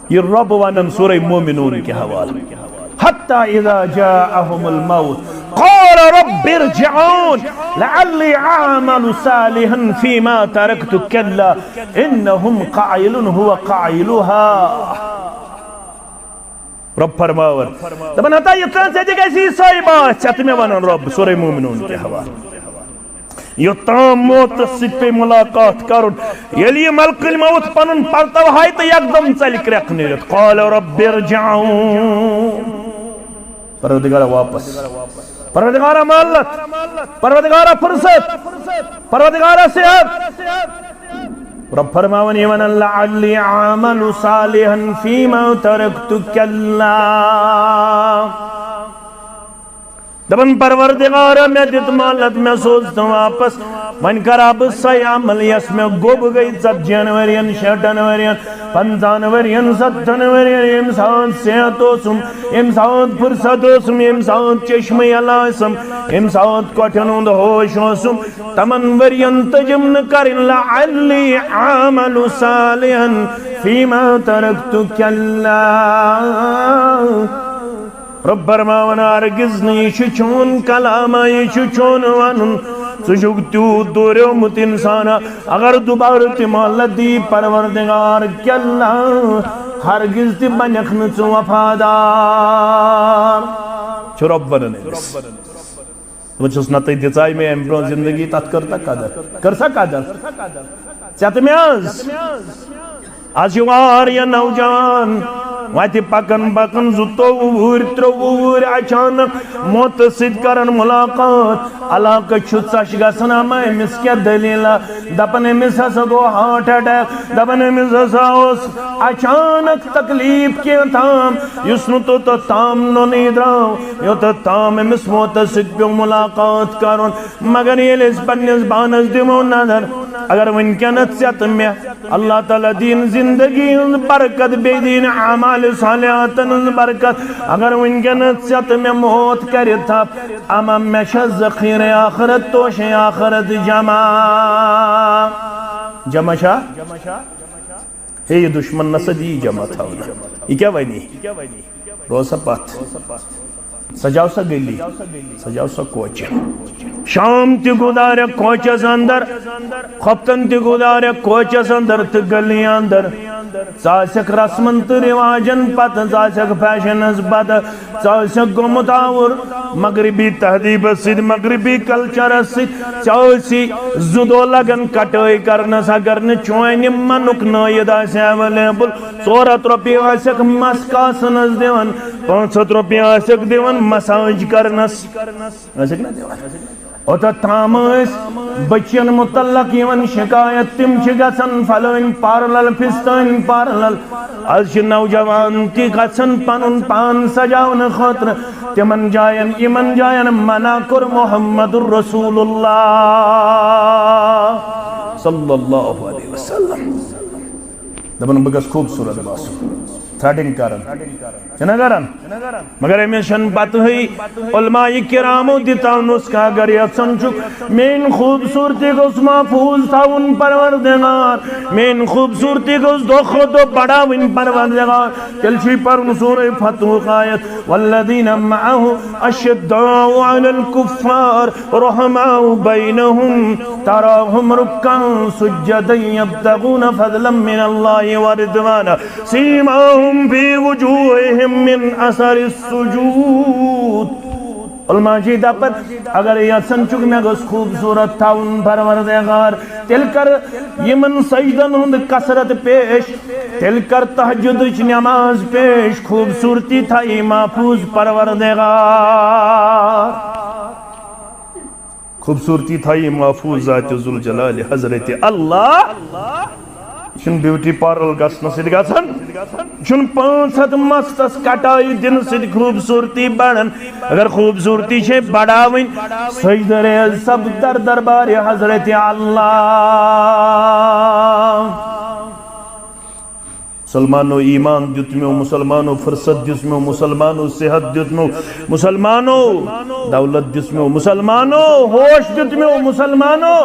یہِ رۄب ونان سورہ مومنون کہِ حوالہٕ۔ حتى إذا جاءهم الموت قال رب ارجعون لعلي أعمل صالحا فيما تركت كلا إنهم قائلون هو قائلها۔ رۄب فرماوان، دپان، ہتا یِتھ کٔنۍ ژےٚ تہِ گژھی سۄے باتھ، ژےٚ تہٕ مےٚ ونان رۄب، سورہ مومنون کہِ حوالہٕ۔ یوٚتام موتس سۭتۍ پیٚیہِ ملاقات کرُن، ییٚلہِ یہِ ملک الموت پنُن پرتو ہایہِ تہٕ یکدم ژلہِ کرٛٮ۪کھ نیٖرِتھ، قال رب ارجعون۔ پروردگارا واپس، پروردگارا مہلت، پروردگارا فرصت، پروردگارا صحت۔ رۄب فرماوان یہِ ونان، لعلی اعمل صالحا فیما ترکت کلا۔ دپان، پروردگارا، مےٚ دیُت مہلت، مےٚ سوز ژٕ واپس۔ وۄنۍ کرا بہٕ سۄے عمل یۄس مےٚ گوٚب گٔے ژتجی ہن ؤرین، شیٹھن ؤرین، پنژاہن ؤرین، ستتھن ؤرین، ییٚمہِ ساتہٕ صحت اوسُم، ییٚمہِ ساتہٕ فرصت اوسُم، ییٚمہِ ساتہٕ چشمہٕ یلہٕ ٲسٕم، ییٚمہِ ساتہٕ کۄٹھٮ۪ن ہُنٛد ہوش اوسُم، تمن ؤرین تٔجم نہٕ کرٕنۍ۔ لعلی اعمل صالحا فیما ترکت کلا۔ رۄب فرماوان، ہرگز نہٕ، یہِ چھُ چون کلام، یہِ چھُ چون ونُن۔ ژٕ چھُکھ تیوٗت دوریومُت انسان، اگر دوبارٕ تہِ مہلت دی پروردگار، کلا، ہرگز تہِ بنکھ نہٕ ژٕ وفادار۔ چھُ رۄب ونان أمِس۔ دپان چھُس، نتہٕ دِژاے مےٚ امہِ برونٛہہ زندگی، تتھ کٔر تہ قدر، کٔر سا قدر؟ ژےٚ تہٕ مےٚ حظ۔ از چھِ واریاہ نوجوان وتہِ پکان پکان زٕتووُہ وُہٕرۍ، ترٛۆوُہ وُہٕرۍ، اچانک موتس سۭتۍ کران ملاقات۔ علاقس چھُ ژچھ گژھان، اما أمِس کیٛاہ دٔلیٖلہ؟ دپان أمِس ہسا گوٚو heart attack، دپان أمِس ہسا اوس اچانک تکلیف کینٛہہ تام، یُس نہٕ توٚتتھ تام نوٚنُے درٛاو، یوٚتتھ تام أمِس موتس سۭتۍ پیوٚو ملاقات کرُن۔ مگر ییٚلہِ أسۍ پننِس پانس دِمو نظر، اگر وٕنکیٚنس ژےٚ تہٕ مےٚ اللہ تعالیٰ دِیِن زندگی ہٕنٛز برکت، بیٚیہِ دِیِن اعمال صالحاتن ہٕنٛز برکت، اگر وٕنکیٚنس ژےٚ تہٕ مےٚ موت کرِ تھپھ، اما مےٚ چھا ذخیرہ آخرت، توشے آخرت جمع؟ جمع چھا؟ ہے، یہِ دشمن نسا دی جمع تھاونہٕ۔ یہِ کیٛاہ ونہِ؟ روز سا پتھ۔ سجاو سا گلی، سجاو سا کوچہِ۔ شام تہِ گُزارکھ کوچس اندر، خۄفتن تہِ گُزارکھ کوچس اندر تہٕ گلی اندر۔ ژٕ آسکھ رسمن تہٕ رواجن پتہٕ، ژٕ آسکھ فیشنس پتہٕ، ژٕ آسکھ گوٚمُت آوُر مغربی تہذیبس سۭتۍ، مغربی کلچرس سۭتۍ۔ ژےٚ ٲسی زٕ دۄہ لگان کٹٲے کرنس، اگر نہٕ چونہِ منُک نٲیِد آسہِ available۔ ژور ہتھ رۄپیہِ آسکھ مس کاسنس دِوان، پانٛژھ ہتھ رۄپیہِ آسکھ دِوان مساج کرنس۔ ٲسکھ نہ دِوان؟ اوٚتتھ تام ٲسۍ بٔچین متعلق یِوان شکایت، تِم چھِ گژھان فلٲنۍ پارلل، فستٲنۍ پارلل۔ از چھِ نوجوان تہِ گژھان پنُن پان سجاونہٕ خٲطرٕ تِمن جاین، یِمن جاین منع کوٚر محمد رسول اللہ صلی اللہ علیہ وسلم۔ دپان، بہٕ گژھٕ خوٗبصوٗرت باسُن، threading کران۔ چھِنہ کران؟ مگر أمِس چھَنہٕ پتہٕے۔ علماء کرامو دِژاو نسخہ، اگر یژھان چھُکھ میٲنۍ خوٗبصوٗرتی گوٚژھ محفوٗظ تھاوُن پروردگار، میٲنۍ خوٗبصوٗرتی گوٚژھ دۄہ کھۄتہٕ دۄہ بڑاوٕنۍ پروردگار، تیٚلہِ چھُے پرُن سورہ فتحُک آیت، والذین معه اشداء علی الکفار رحماء بینہم تراہم رکعا سجدا یبتغون فضلا من اللہ ورضوانا سیماہم فی وجوہہم من اثر السجود۔ علماء جی دپن، اگر یژھان چھُکھ مےٚ گوٚژھ خوٗبصوٗرت تھاوُن پروردگار، تیٚلہِ کر یِمن سجدن ہُنٛد کثرت پیش، تیٚلہِ کر تہجدٕچ نماز پیش، خوٗبصوٗرتی تھایی محفوٗظ پروردگار۔ خوٗبصوٗرتی تھایی محفوٗظ ذات ذوالجلال حضرت اللہ۔ یہِ چھُنہٕ بیوٹی پارلر گژھنہٕ سۭتۍ گژھان، یہِ چھُنہٕ پانٛژھ ہتھ مستس کٹایہِ دِنہٕ سۭتۍ خوٗبصوٗرتی بڑان۔ اگر خوٗبصوٗرتی چھے بڑاوٕنۍ، سجدٕ ریز سپد در دربارِ حضرت اللہ۔ مسلمانو ایمان دیُتمیو، مسلمانو فرصت دیُتمیو، مسلمانو صحت دیُتمیو، مسلمانو دولت دیُتمیو، مسلمانو ہوش دیُتمیو، مسلمانو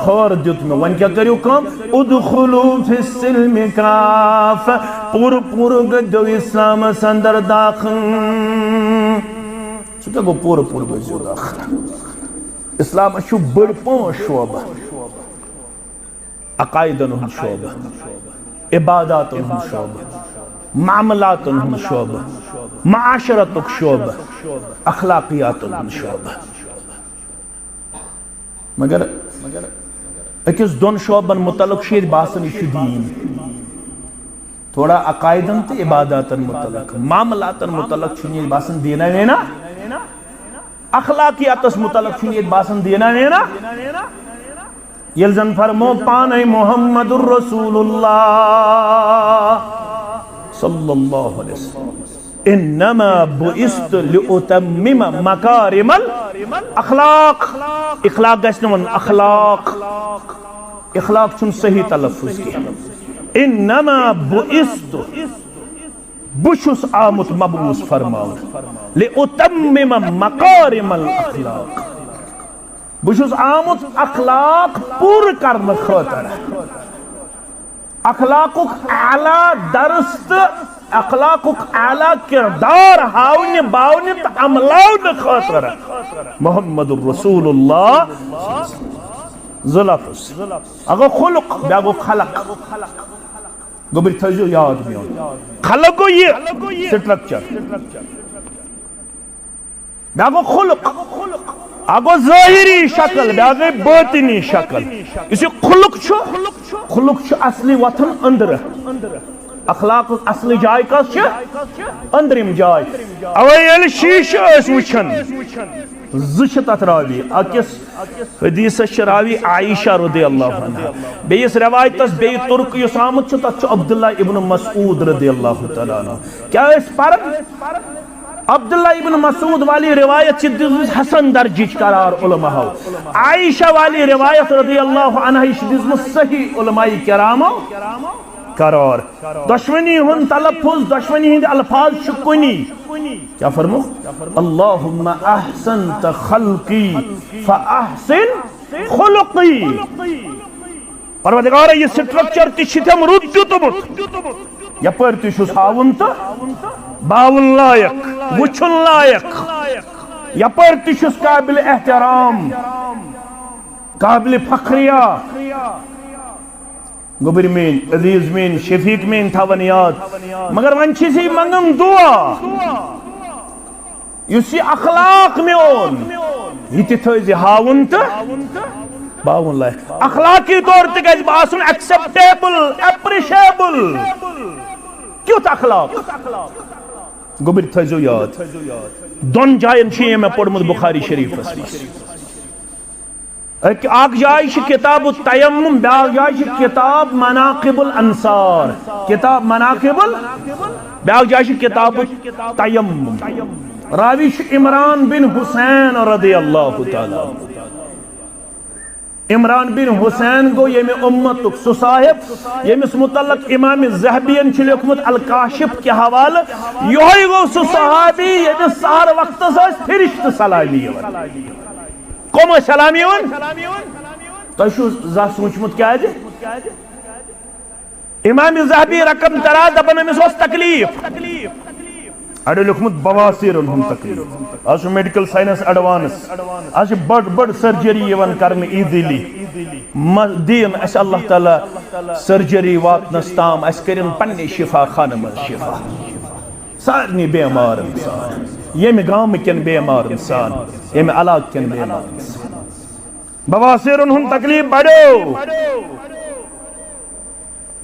خٲر دیُتمیو۔ وۄنۍ کیٛاہ کٔرِو کٲم؟ ادخلوا فی السلم کافہ، پوٗرٕ پوٗرٕ گٔژھِو اسلامس اندر داخل۔ سُہ کیٛاہ گوٚو پوٗرٕ پوٗرٕ گٔژھِو داخل؟ اسلامس چھُ بٔڑۍ پانٛژھ شعبہٕ۔ عقائدن ہُنٛد شعبہٕ، عباداتن ہُنٛد شعبہٕ، معاملاتن ہُنٛد شعبہٕ، معاشرتُک شعبہٕ، اخلاقیاتن ہُنٛد شعبہٕ۔ مگر أکِس دۄن شعبن متعلق چھُ ییٚتہِ باسان، یہِ چھُ دیٖن۔ تھوڑا عقائدن تہٕ عباداتن متعلق، معاملاتن متعلق چھُنہٕ ییٚتہِ باسان دیٖنا ویٖنا، اخلاقیاتس متعلق چھُنہٕ ییٚتہِ باسان دیٖنا ویٖنا۔ ییٚلہِ زن فرمو پانے محمد رسول اللہ صلی اللہ علیہ وسلم، انما بعثت لاتمم مکارم الاخلاق۔ اخلاق گژھِ نہٕ ونُن اخلاق، اخلاق چھُنہٕ صحیح تلفظ کینٛہہ۔ انما بعثت، بہٕ چھُس آمُت مبعوث فرماونہٕ، لاتمم مکارم الاخلاق۔ بہٕ چھُس آمُت اخلاق پوٗرٕ کرنہٕ خٲطرٕ، اخلاقُک اعلیٰ درس تہٕ اخلاقُک اعلیٰ کردار ہاونہِ باونہِ تہٕ عملاونہٕ خٲطرٕ۔ محمد رسول اللہ۔ زٕ لفظ، اکھ گوٚو خلق، بیٛاکھ گوٚو خلق۔ گوٚبرۍ تھٲیزیو یاد میون۔ خلق گوٚو یہِ structure۔ بیٛاکھ گوٚو خلق۔ اکھ گوٚو ظٲہری شکل، بیٛاکھ گٔے باطنی شکل۔ یُس یہِ خلق چھُ، خلق چھُ اصلی وۄتھان أنٛدرٕ۔ اخلاقُک اصلی جاے کۄس چھِ؟ أنٛدرِم جاے۔ اوے ییٚلہِ شیٖشہٕ ٲسۍ وٕچھان، زٕ چھِ تتھ راوی، أکِس حدیثس چھِ راوی عائشہ رضی اللہ عنہا، بیٚیِس روایتس بیٚیہِ طرق یُس آمُت چھُ، تتھ چھُ عبداللہ ابن مسعود رضی اللہ تعالیٰ عنہ۔ کیٛاہ ٲسۍ پران؟ عبداللہ ابن مسعود والی روایت چھِ دِژمٕژ حسن درجٕچ قرار علماہو۔ عائشہ والی روایت رضی اللہ عنہا، یہِ چھِ دِژمٕژ صحیح علماء کرامو قرار۔ دۄشوٕنی ہُنٛد تلفظ، دۄشوٕنی ہٕنٛدۍ الفاظ چھِ کُنی۔ کیٛاہ فرمو؟ اللہم احسنت خلقی فاحسن خلقی۔ پروردگارا، یہِ structure تہِ چھِ تٔمۍ رُت دیُتمُت۔ یپٲرۍ تہِ چھُس ہاوُن تہٕ باوُن لایق، وٕچھُن لایق۔ یپٲرۍ تہِ چھُس قابل احترام، قابل فخریہ۔ گوٚبرۍ میٲنۍ، عزیز میٲنۍ، شفیق میٲنۍ تھاوان یاد۔ مگر وۄنۍ چھِ أسۍ منگان دعا۔ یُس یہِ اخلاق میون، یہِ تہِ تھٲیزِ ہاوُن تہٕ باوُن لایق۔ اخلاقی طور تہِ گژھِ باسُن acceptable، appreciable۔ کیُتھ اخلاق؟ گوٚبرۍ تھٲیزیو یاد۔ دۄن جاین چھُ یہِ مےٚ پوٚرمُت بخاری شریفس منٛز۔ اکھ، اکھ جاے چھِ کتاب التیمم، بیاکھ جاے چھِ کتاب مناقب الانصار۔ کتاب مناقب ال-، بیاکھ جاے چھِ کتاب التیمم۔ راوی چھُ عمران بن حسین رضی اللہ تعالیٰ عنہ۔ عمران بن حسین گوٚو ییٚمہِ امتُک سُہ صاحب، ییٚمِس متعلق امام ذہبین چھُ لیوٚکھمُت الکاشف کہِ حوالہٕ، یِہوٚے گوٚو سُہ صحابی ییٚمِس سحر وقتس ٲسۍ فرشتہٕ سلامہِ یِوان۔ کم ٲسۍ سلام یِوان؟ تۄہہِ چھُو زانٛہہ سوٗنٛچمُت کیٛازِ؟ امام ذہبی رقم تران، دپان أمِس اوس تکلیف۔ اَڑیو لیوٚکھمُت بواسیرن ہُنٛد تکلیٖف۔ آز چھُ میڈیکل ساینس ایڈوانس، آز چھِ بٔڑ بٔڑ سرجری یِوان کرنہٕ ایزیلی۔ مہ دِیِن اَسہِ اللہ تعالیٰ سرجری واتنس تام، اَسہِ کٔرِن پننہِ شفا خانہٕ منٛز شفا۔ سارنٕے بیمارن سان، ییٚمہِ گامہٕ کٮ۪ن بیمارن سان، ییٚمہِ علاقہٕ کٮ۪ن بیمارن سان۔ بواسیرن ہُنٛد تکلیٖف بڑیو۔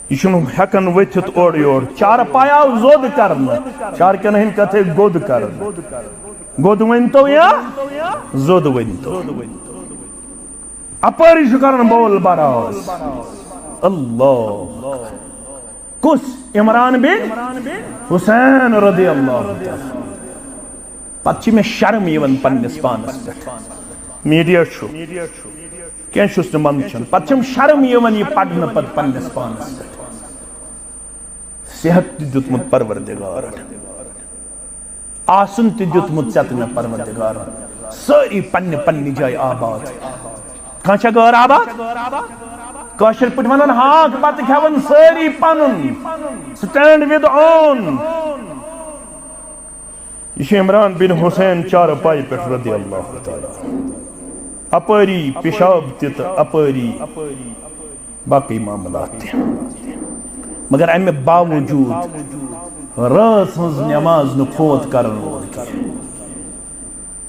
یہِ چھُنہٕ ہٮ۪کان ؤتھِتھ اورٕ یور۔ چارٕ پاے آو زوٚد کرنہٕ۔ چارٕ کٮ۪ن ہٕنٛدۍ کتھے گوٚد کرنہٕ۔ گوٚد ؤنۍتو یا زوٚد ؤنۍتو۔ اپٲری چھُ کران بول براز۔ اللہ۔ کُس؟ عمران بن حسین رضی اللہ تعالیٰ۔ پتہٕ چھِ مےٚ شرم یِوان پننِس پانس پٮ۪ٹھ۔ میڈیا چھُ، کینٛہہ چھُس نہٕ منٛدچھان۔ پتہٕ چھَم شرم یِوان یہِ پرنہٕ پتہٕ پننِس پانس پٮ۪ٹھ۔ صحت تہِ دیُتمُت پروردگارن، آسُن تہِ دیُتمُت ژےٚ تہٕ مےٚ پروردگارن، سٲری پننہِ پننہِ جایہِ آباد۔ کانٛہہ چھا غٲر آباد؟ کٲشِر پٲٹھۍ ونان ہاکھ بتہٕ کھٮ۪وان سٲری پنُن، stand with own۔ یہِ چھُ عمران بن حسین چارپایہِ پٮ۪ٹھ رضی اللہ تعالیٰ۔ اپٲری پیشاب تہِ تہٕ اپٲری باقٕے معاملات تہِ۔ مگر امہِ باوجود رٲژ ہٕنٛز نماز نہٕ فوت کرن وول کینٛہہ۔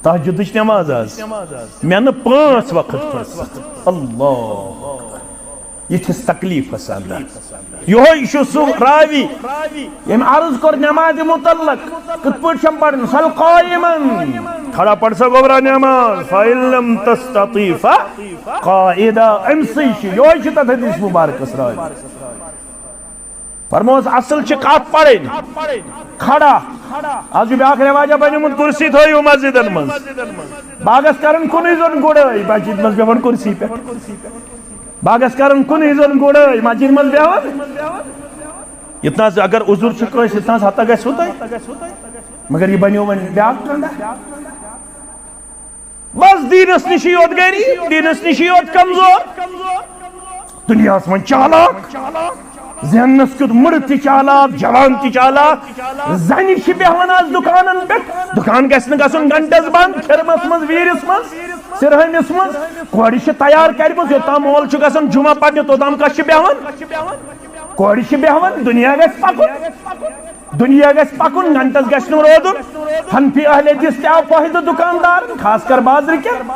تہجدٕچ نماز آز مےٚ نہٕ پانٛژھ وقت فرصت۔ اللہ اکبر۔ یِتھِس تکلیفس اندر۔ یِہوٚے چھُ سُہ راوی ییٚمۍ عرض کوٚر نمازِ متعلق، کِتھ پٲٹھۍ چھَم پرٕنۍ؟ صل قائماً، کھڑا پڑھ سا گوٚبرا نماز، فإن لم تستطع فقاعدا۔ أمۍ سٕے چھُ، یِہوٚے چھُ تتھ حدیث مبارکس راوی۔ فرموس، اصل چھِ کتھ پرٕنۍ کھڑا۔ از چھُ بیاکھ رواجہ بنیومُت، کرسی تھٲیِو مسجدن منٛز۔ باغس کران کُنُے زوٚن گُڑٲے، مسجد منٛز بیہوان کرسی پٮ۪ٹھ۔ باغس کران کُنُے زوٚن گُڑٲے، مسجد منٛز بیہوان۔ یتنس اگر عذر چھُ کٲنٛسہِ، یتنس ہتا گژھِ ہوتُے۔ مگر یہِ بنیو وۄنۍ بیاکھ ٹنڈا۔ بس دیٖنس نِشی یوت غریٖب، دیٖنس نِشی یوت کمزور۔ دُنیاہس منٛز چالاک، ذہنس کیُتھ مُڑٕ تہِ چالاک، جوان تہِ چالاک۔ زنہِ چھِ بیہوان آز دُکانن پٮ۪ٹھ، دُکان گژھِ نہٕ گژھُن گھنٹس بنٛد، کھِرمس منٛز، ویٖرِس منٛز، سرہٲمِس منٛز۔ کورِ چھِ تیار کرِمٕژ، یوٚتام مول چھُ گژھان جمعہ پرنہِ، توٚتام کس چھِ بیہوان؟ کورِ چھِ بیہوان، دُنیا گژھِ پکُن۔ دُنیا گژھِ پکُن، گھنٹس گژھِ نہٕ روزُن۔ حنفی اہل حدیث تہِ آو فٲیدٕ دُکاندارن، خاص کر بازرٕ کٮ۪ن۔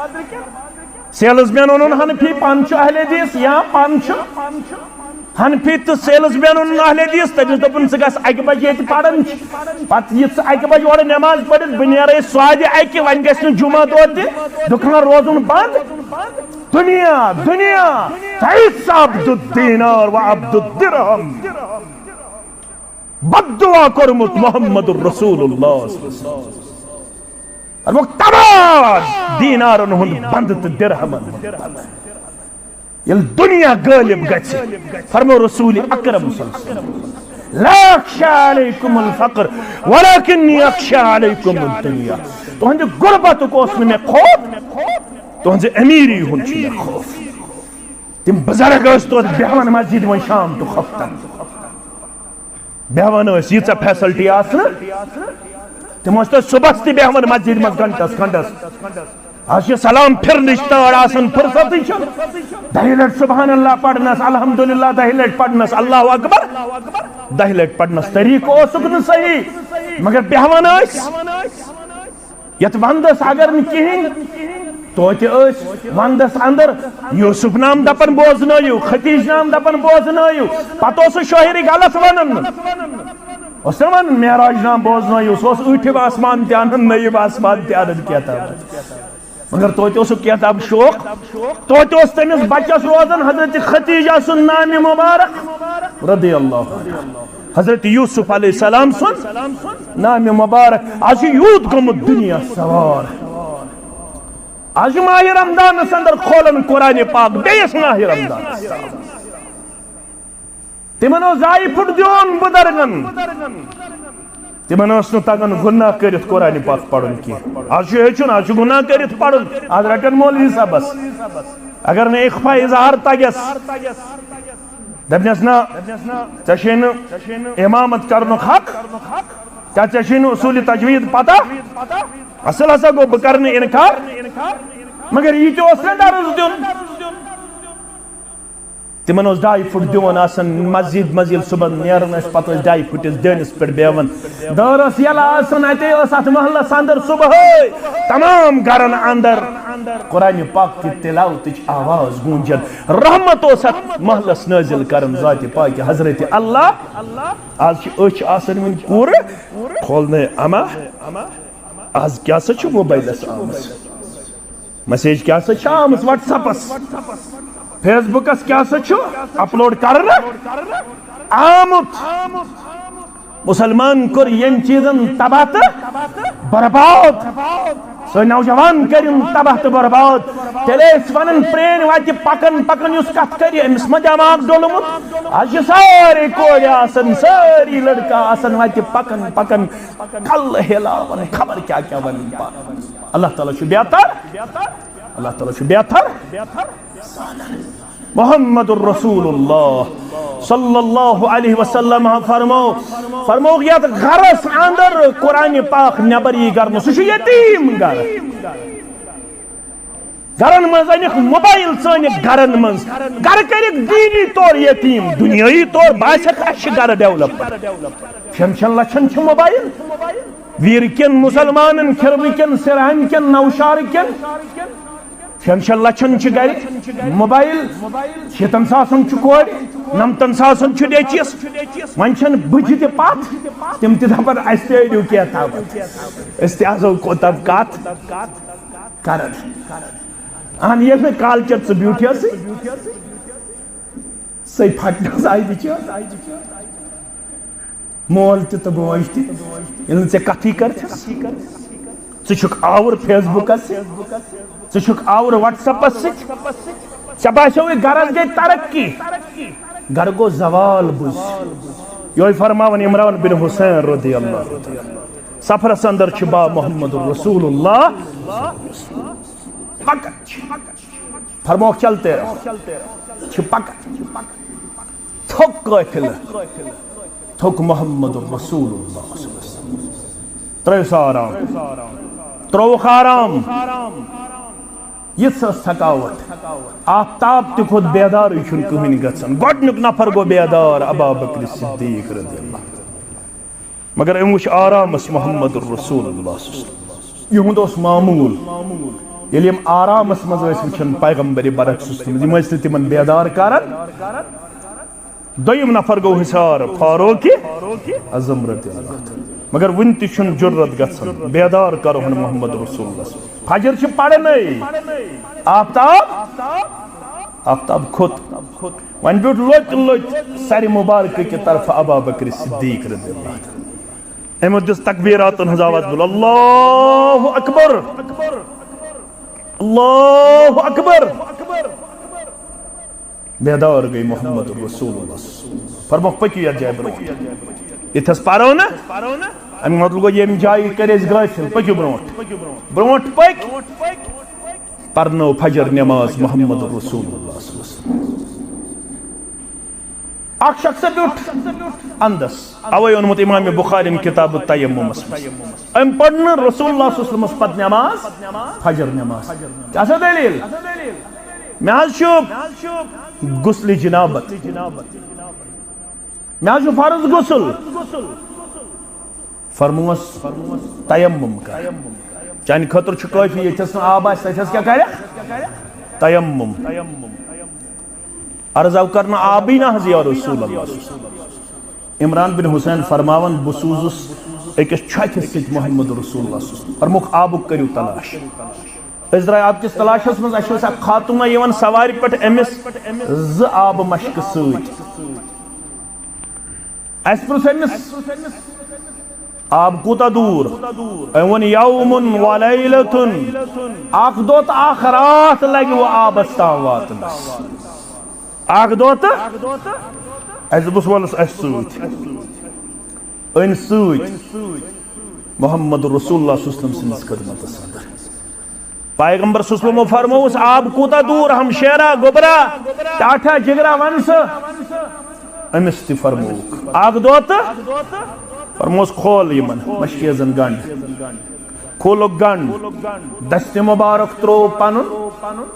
سیلز مین اوٚنُن حنفی، پانہٕ چھُ اہل حدیث یا پانہٕ چھُ حنفی تہٕ سیلز مین اوٚنُن اہل حدیث۔ تٔمِس دوٚپُن، "ژٕ گژھ اکہِ بجہِ ییٚتہِ پران چھِ، پتہٕ یہِ ژٕ اکہِ بجہِ اورٕ نماز پٔرِتھ، بہٕ نیرے سوادِ اکہِ، وۄنۍ گژھِ نہٕ جمعہ دۄہ تہِ دُکان روزُن بنٛد۔" دُنیا، دُنیا، تعس عبد الدینار و عبد الدرہم۔ بد دعا کوٚرمُت محمد رسول اللہ صلی اللہ علیہ وسلم۔ دوٚپُکھ، تباہ دینارن ہُنٛد بنٛد تہٕ درہمن ہُنٛد بنٛد۔ ییٚلہِ دُنیا غٲلب گژھِ، فرمو رسول اکرم صلی اللہ علیہ وسلم، "لا اخشى عليكم الفقر ولكني اخشى عليكم الدنيا۔" تُہنٛدِ غربتُک اوس نہٕ مےٚ خوف، تُہنٛزِ امیٖری ہُنٛد چھُ مےٚ خوف۔ تِم بزرگ ٲسۍ توتہِ بیہوان مسجد وۄنۍ شام تہٕ خۄفتن۔ بیہوان ٲسۍ، ییٖژاہ فیسلٹی آسنہٕ، تِم ٲسۍ تۄہہِ صُبحس تہِ بیہوان مسجد منٛز گھنٹس کھنڈس۔ از چھِ سلام پھرنٕچ تٲر آسان، فرصتٕے چھَنہٕ۔ دَہہِ لٹہِ سبحان اللہ پرنس، الحمدللہ دَہہِ لٹہِ پرنس، اللہ اکبر دَہہِ لٹہِ پرنس طریقہٕ اوسُکھ نہٕ صحیح، مگر بیہوان ٲسۍ۔ یتھ ونٛدس اگر نہٕ کِہیٖنۍ، توتہِ ٲسۍ ونٛدس اندر یوسف نام دپان بوزنٲیِو، ختیج نام دپان بوزنٲیِو۔ پتہٕ اوس سُہ شٲعری غلط ونان۔ اوس نہ ونان معراج نام بوزنٲیِو، سُہ اوس ٲٹھِم آسمان تہِ انان، نٔیِم آسمان تہِ انان کینٛہہ تام۔ مگر توتہِ اوسُکھ کینٛہہ تام شوق۔ توتہِ اوس تٔمِس بچس روزان حضرت ختیجہ سُنٛد نامِ مبارک رضی اللہ عنہ۔ حضرت یوسف علیہ السلام سُنٛد نامِ مبارک۔ از چھُ یوٗت گوٚمُت دُنیا سوار۔ از چھُ ماہِ رمضانس اندر کھولان قرآنِ پاک، بیٚیِس ماہِ رمضانس۔ تِمن اوس زایہِ پھُٹ دیُن بُزرگن۔ تِمن اوس نہٕ تگان گُناہ کٔرِتھ قرآنِ پاک پرُن کینٛہہ۔ از چھُ ہیٚچھُن، از چھُ گُناہ کٔرِتھ پرُن۔ از رٹن مولوی صٲبس۔ اگر نہٕ اخفاء اظہار تگٮ۪س، دپنس، نہ، ژےٚ چھے نہٕ امامت کرنُک حق۔ کیا ژےٚ چھُے نہٕ اصوٗلِ تجویٖد پتہ؟ اصل ہسا گوٚو، بہٕ کرٕ نہٕ انکار، مگر یہِ تہِ اوس نہ درس دیُن۔ تِمن اوس ڈاے فُٹ دیُن آسان، مسجد منٛز ییٚلہِ صُبحن نیران ٲسۍ، پتہٕ ٲسۍ ڈاے فُٹِس دیٲنِس پٮ۪ٹھ بیٚہوان۔ دٲر ٲس یَلہٕ آسان، اَتے ٲس اَتھ محلَس اندر صُبحٲے تمام گرن اندر قرآنِ پاک کہِ تلاوتٕچ آواز گوٗنجان۔ رحمت اوس اَتھ محلَس نٲزِل کران ذاتِ پاکہِ حضرت اللہ۔ آز چھِ أچھ آسان وٕنہِ کوٗرٕ کھولنَے اما۔ آز کیٛاہ سا چھُ موبایلَس آمٕژ؟ میسیج کیٛاہ سا چھِ آمٕژ WhatsApp-س؟ Facebook-س کیٛاہ سا چھُ اپلوڈ کرنہٕ آمُت؟ مسلمان کوٚر ییٚمۍ چیٖزن تباہ تہٕ برباد۔ سٲنۍ نوجوان کٔرِن تباہ تہٕ برباد۔ تیٚلہِ ٲسۍ ونان پرٛٲنۍ وتہِ پکان پکان یُس کتھ کرِ، أمِس ما دٮ۪ماغ ڈوٚلمُت؟ از چھِ سٲری کورِ آسان، سٲری لڑکہٕ آسان وتہِ پکان پکان، کلہٕ ہلاوان، خبر کیٛاہ کیٛاہ ونان پانہٕ۔ اللہ تعالیٰ چھُ بہتر، اللہ تعالیٰ چھُ بہتر۔ محمد رسول اللہ صلی اللہ علیہ وسلم فرمو، فرمو یتھ گرس اندر قرآنِ پاک نٮ۪بر یی گرنہٕ، سُہ چھُ یتیٖم گرٕ۔ گرن منٛز أنِکھ موبایل، سٲنِکھ گرن منٛز گرٕ کٔرِکھ دینی طور یتیٖم، دُنیٲیی طور باسٮ۪کھ اَسہِ چھِ گرٕ ڈیولپ۔ شٮ۪ن شٮ۪ن لچھن چھِ موبایل، ویٖر کٮ۪ن مسلمانن، کھِرمہٕ کٮ۪ن، سرہامہِ کٮ۪ن، نوشہرٕ کٮ۪ن۔ شٮ۪ن شٮ۪ن لچھن چھِ گرِ موبایل، شیٖتن ساسن چھُ کورِ، نمتن ساسن چھُ نیٚچوِس۔ وۄنۍ چھَنہٕ بٕجہِ تہِ پتھ، تِم تہِ دپن، "اَسہِ تہِ أنِو کینٛہہ تامتھ، أسۍ تہِ آسو کوتاہ کتھ کران۔" اہن، ییٚلہِ نہٕ کالچن ژٕ بیوٗٹھیَسٕے، سُے پھٹنس آیہِ بِچٲر۔ مول تہِ تہٕ بوج تہِ، ییٚلہِ نہٕ ژےٚ کتھٕے کٔرتھس۔ ژٕ چھُکھ آوُر Facebook-س سۭتۍ، ژٕ چھُکھ آوُر WhatsApp-س سۭتۍ۔ ژےٚ باسیووُے گرس گٔے ترقی، گرٕ گوٚو زوال۔ بوٗز، یِہوٚے فرماوان عمران بن حسین رضی اللہ تعالیٰ، سفرس اندر چھُ با محمد رسول اللہ پکان چھِ۔ فرموکھ، "چلتے رہو۔" چھِ پکان۔ تھوٚک قٲفلہٕ، تھوٚک محمد رسول اللہ صلی اللہ علیہ وسلم۔ ترٛٲوِس آرام، ترٛووُکھ آرام۔ یِژھ ٲس تھکاوٹ، آفتاب تہِ کھوٚت بیدارٕے چھُنہٕ کٕہٕنۍ گژھان۔ گۄڈٕنیُک نفر گوٚو بیدار ابا بکر صدیق رضی اللہ عنہ۔ مگر أمۍ وٕچھ آرامس محمد رسول اللہ صلی اللہ علیہ وسلم۔ یِہُنٛد اوس معموٗل، ییٚلہِ یِم آرامس منٛز ٲسۍ وٕچھان پیغمبر برحق صلی اللہ علیہ وسلم، یِم ٲسۍ نہٕ تِمن بیدار کران۔ دوٚیِم نفر گوٚو حصار فاروق اعظم رضی اللہ عنہ۔ مگر وُنہِ تہِ چھُنہٕ جُرت گژھان، بیدار کرہون محمد رسول اللہ صلی اللہ علیہ وسلم۔ فجر چھِ پرنٕے، آفتاب، آفتاب کھوٚت۔ وۄنۍ بیوٗٹھ لوٚت لوٚت سرِ مبارکہٕ کہِ طرفہٕ ابا بکر صدیق رضی اللہ عنہ۔ أمۍ دِژ تکبیراتن ہٕنٛز آواز، بول، "اللہ اکبر، اللہ اکبر۔" بیدار گٔے محمد رسول اللہ۔ فرموکھ، "پٔکِو یتھ جایہِ برونٛٹھ۔ ییٚتھس پرو نہٕ، اَمیُک مطلب گوٚو، ییٚمہِ جایہِ کٔرۍ أسۍ غٲفِل، پٔکِو برونٛٹھ۔" برونٛٹھ پٔکۍ۔ پرنٲو فجر نماز محمد رسول اللہ صلی اللہ علیہ وسلم۔ اکھ شخص بیوٗٹھ اندس، اوے اوٚنمُت امام بخارین کتاب التیممس منٛز۔ أمۍ پٔر نہٕ رسول اللہ صلی اللہ علیہ وسلمس پتہٕ نماز، فجر نماز۔ کیٛاہ سا دٔلیٖل؟ مےٚ حظ چھُ غسلِ جنابت، مےٚ حظ چھُ فرض غسل۔ فرموس، "تیمم کر، چانہِ خٲطرٕ چھُ کٲفی، ییٚتھس نہٕ آب آسہِ، تتھس کیٛاہ کرکھ؟ تیمم۔" عرض آو کرنہٕ، "آبٕے نہ حظ یا رسول اللہ۔" عمران بن حسین فرماوان، بہٕ سوٗزُس أکِس چھۄکھِ سۭتۍ محمد رسول اللہ صلی اللہ علیہ وسلم۔ فرموکھ، "آبُک کٔرِو تلاش۔" أسۍ درٛاے آب کِس تلاشس منٛز، اَسہِ اوس اکھ خاتوٗنہ یِوان سوارِ پٮ۪ٹھ، أمِس زٕ آبہٕ مشکہٕ سۭتۍ۔ اَسہِ پرُژھ أمِس، "آب کوٗتاہ دوٗر؟" أمۍ ووٚن، "یومن و لیلتن، اکھ دۄہ تہٕ اکھ راتھ لگہِ وۄنۍ آبس تام واتنس۔ اکھ دۄہ تہٕ۔" اَسہِ دوٚپُس، "وَلہٕ اَسہِ سۭتۍ۔" أنۍ سۭتۍ محمد رسول اللہ صلی اللہ علیہ وسلم سٕنٛدِس خدمتس اندر۔ پیغمبر صلی اللہ علیہ وسلم فرمووُس، "آب کوٗتاہ دوٗر؟ ہمشیرا، گوبرا، ٹاٹھا، جگرا، وَن سا؟" أمِس تہِ فرمووُکھ، "اکھ دۄہ تہٕ فرموس، کھول یِمن مشکیزن گنڈ، کھولُکھ گنڈ، دستِ مبارک تروو پنُن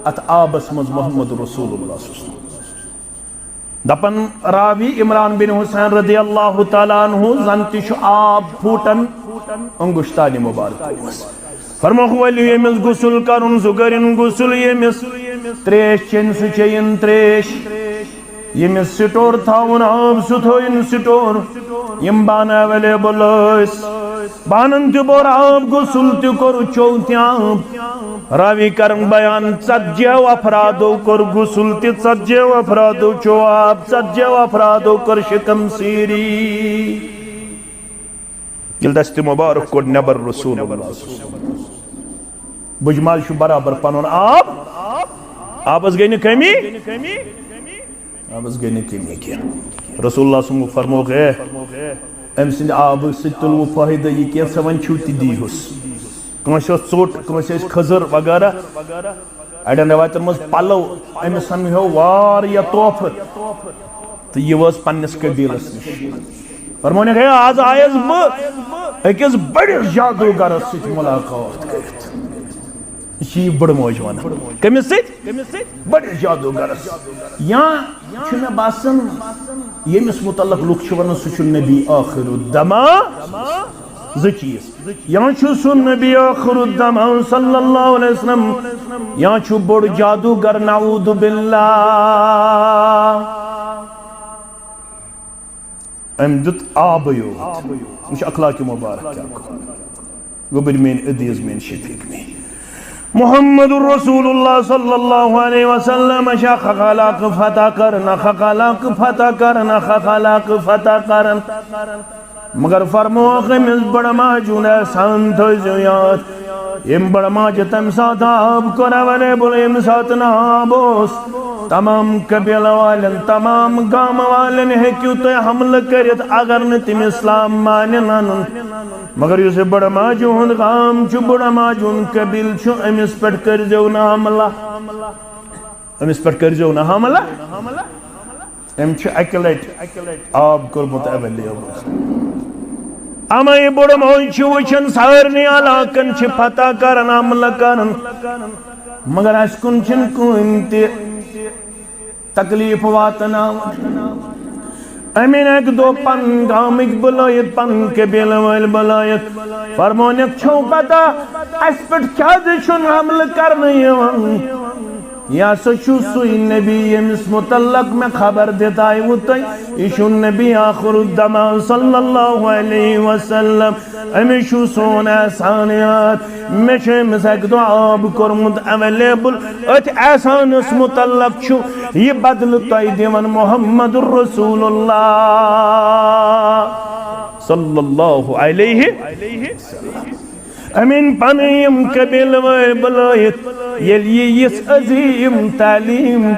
اتھ آبس منٛز محمد رسول اللہ صلی اللہ علیہ وسلم۔ دپان راوی عمران بن حسین رضی اللہ تعالیٰ عنہ، زن تہِ چھُ آب پھوٹان انگشتانِ مبارک منٛز۔ فرموکھ، ؤلِو ییٚمِس غسل کرُن، سُہ کٔرِن غسل، ییٚمِس تریش چیٚنۍ، سُہ چیٚیِن تریش، ییٚمِس سٹور تھاوُن آب، سُہ تھٲوِن سٹور۔ یِم بانہٕ اویلیبل ٲسۍ، بانن تہِ بوٚر آب، غسل تہِ کوٚر، چوٚو تہِ آب۔ راوی کرن بیان، ژتجیو افرادو کوٚر غسل تہِ، ژتجیو افرادو چوٚو آب، ژتجیو افرادو کٔر شکم سیٖری۔ ییٚلہِ دستِ مبارک کوٚڑ نٮ۪بر رسول اللہ صلی اللہ علیہ وسلم، بُجمال چھُ برابر پنُن آب، آبس گٔے نہٕ کٔمی، آبس گٔے نہٕ کٔمی کینٛہہ۔ رسول اللہ صلی اللہ علیہ وسلم فرمووُکھ، اے، أمۍ سٕنٛدِ آبہٕ سۭتۍ تُلوٕ فٲیدٕ یہِ کینٛہہ، سا وۄنۍ چھُو تہِ دیٖہُس۔ کٲنٛسہِ ٲس ژوٚٹ، کٲنٛسہِ ٲسۍ کھٔزٕر وغیرہ۔ اَڑٮ۪ن رٮ۪وایتَن منٛز پَلو، أمِس ہن ہیوٚو وار یا تحفہٕ، تہٕ یہِ وٲژ پننِس قبیٖلَس نِش۔ فرمونکھ، ہے، آز آیَس بہٕ أکِس بٔڑِس جادوٗگرَس سۭتۍ مُلاقات کٔرِتھ۔ یہِ چھِ یہِ بٔڑ موج وَنان۔ کٔمِس سۭتۍ؟ بٔڑِس جادوٗگرَس۔ یا چھُ مےٚ باسان، ییٚمِس مُتعلق لُکھ چھِ وَنان، سُہ چھُ نبی آخر الزمان۔ زٕ چیٖز۔ یا چھُ سُہ نبی آخر الزمان صلی اللہ علیہ وسلم، یا چھُ بوٚڑ جادوگر، نعوذ باللہ۔ أمۍ دیُت آبٕے یوت۔ وٕچھ اخلاق مبارک کیٛاہ گوٚو۔ گوٚبٕرۍ میٛٲنۍ عزیز، میٛٲنۍ شفیق میٛٲنۍ۔ محمد رسول اللہ صلی اللہ علیہ وسلم چھا خخلاق فتح کرن، خخلاق فتح کرن، خخلاق فتح کرن۔ مگر فرمووُکھ أمِس بڑٕ ماجہِ ہُنٛد احسان تھٲیزیو یاد۔ ییٚمہِ بڑٕ ماجہِ تَمہِ ساتہٕ آب کوٚر اویلیبل، ییٚمہِ ساتہٕ نہٕ آب اوس، تمام قبیلہٕ والٮ۪ن، تمام گامہٕ والٮ۪ن ہیٚکِو تُہۍ حملہٕ کٔرِتھ، اگر نہٕ تِم اسلام مانن اَنُن۔ مگر یُس یہِ بڑٕ ماجہِ ہُنٛد گام چھُ، بڑٕ ماجہِ ہُنٛد قبیلہٕ چھُ، أمِس پٮ۪ٹھ کٔرۍزیو نہٕ حملہٕ۔ أمِس پٮ۪ٹھ کٔرۍزیو نہٕ حملہٕ۔ أمۍ چھُ اَکہِ لَٹہِ آب کوٚرمُت اویلیبل۔ اَمَے بُڑٕ موج چھِ وٕچھان، سارنٕے علاقن چھِ فتح کران، حملہٕ کران، مگر اَسہِ کُن چھِنہٕ کٕہٕنۍ تہِ تکلیف واتناوان۔ أمۍ أنۍ اَکہِ دۄہ پنٕنۍ گامٕکۍ بُلٲیِتھ، پنٕنۍ قبیلہٕ وٲلۍ بُلٲیِتھ، فرمونکھ، چھو پتہ اَسہِ پٮ۪ٹھ کیٛازِ چھُنہٕ حملہٕ کرنہٕ یِوان؟ یہِ ہسا چھُ سُے نبی، ییٚمِس مُتعلق مےٚ خبر دِتایوٕ تۄہہِ۔ یہِ چھُ نبی آخر الزمان صلی اللہ علیہ وسلم۔ أمِس چھُ سون احسان یاد۔ مےٚ چھُ أمِس اَکہِ دۄہ آب کوٚرمُت اویلیبل۔ أتھۍ احسانس مُتعلق چھُ یہِ بدلہٕ تۄہہِ دِوان محمد رسول اللہ صلی اللہ علیہ وسلم۔ أمۍ أنۍ پنٕنۍ یِم قبیلہٕ وٲلۍ بُلٲیِتھ، ییٚلہِ یہِ یِژھ عظیٖم تعلیٖم،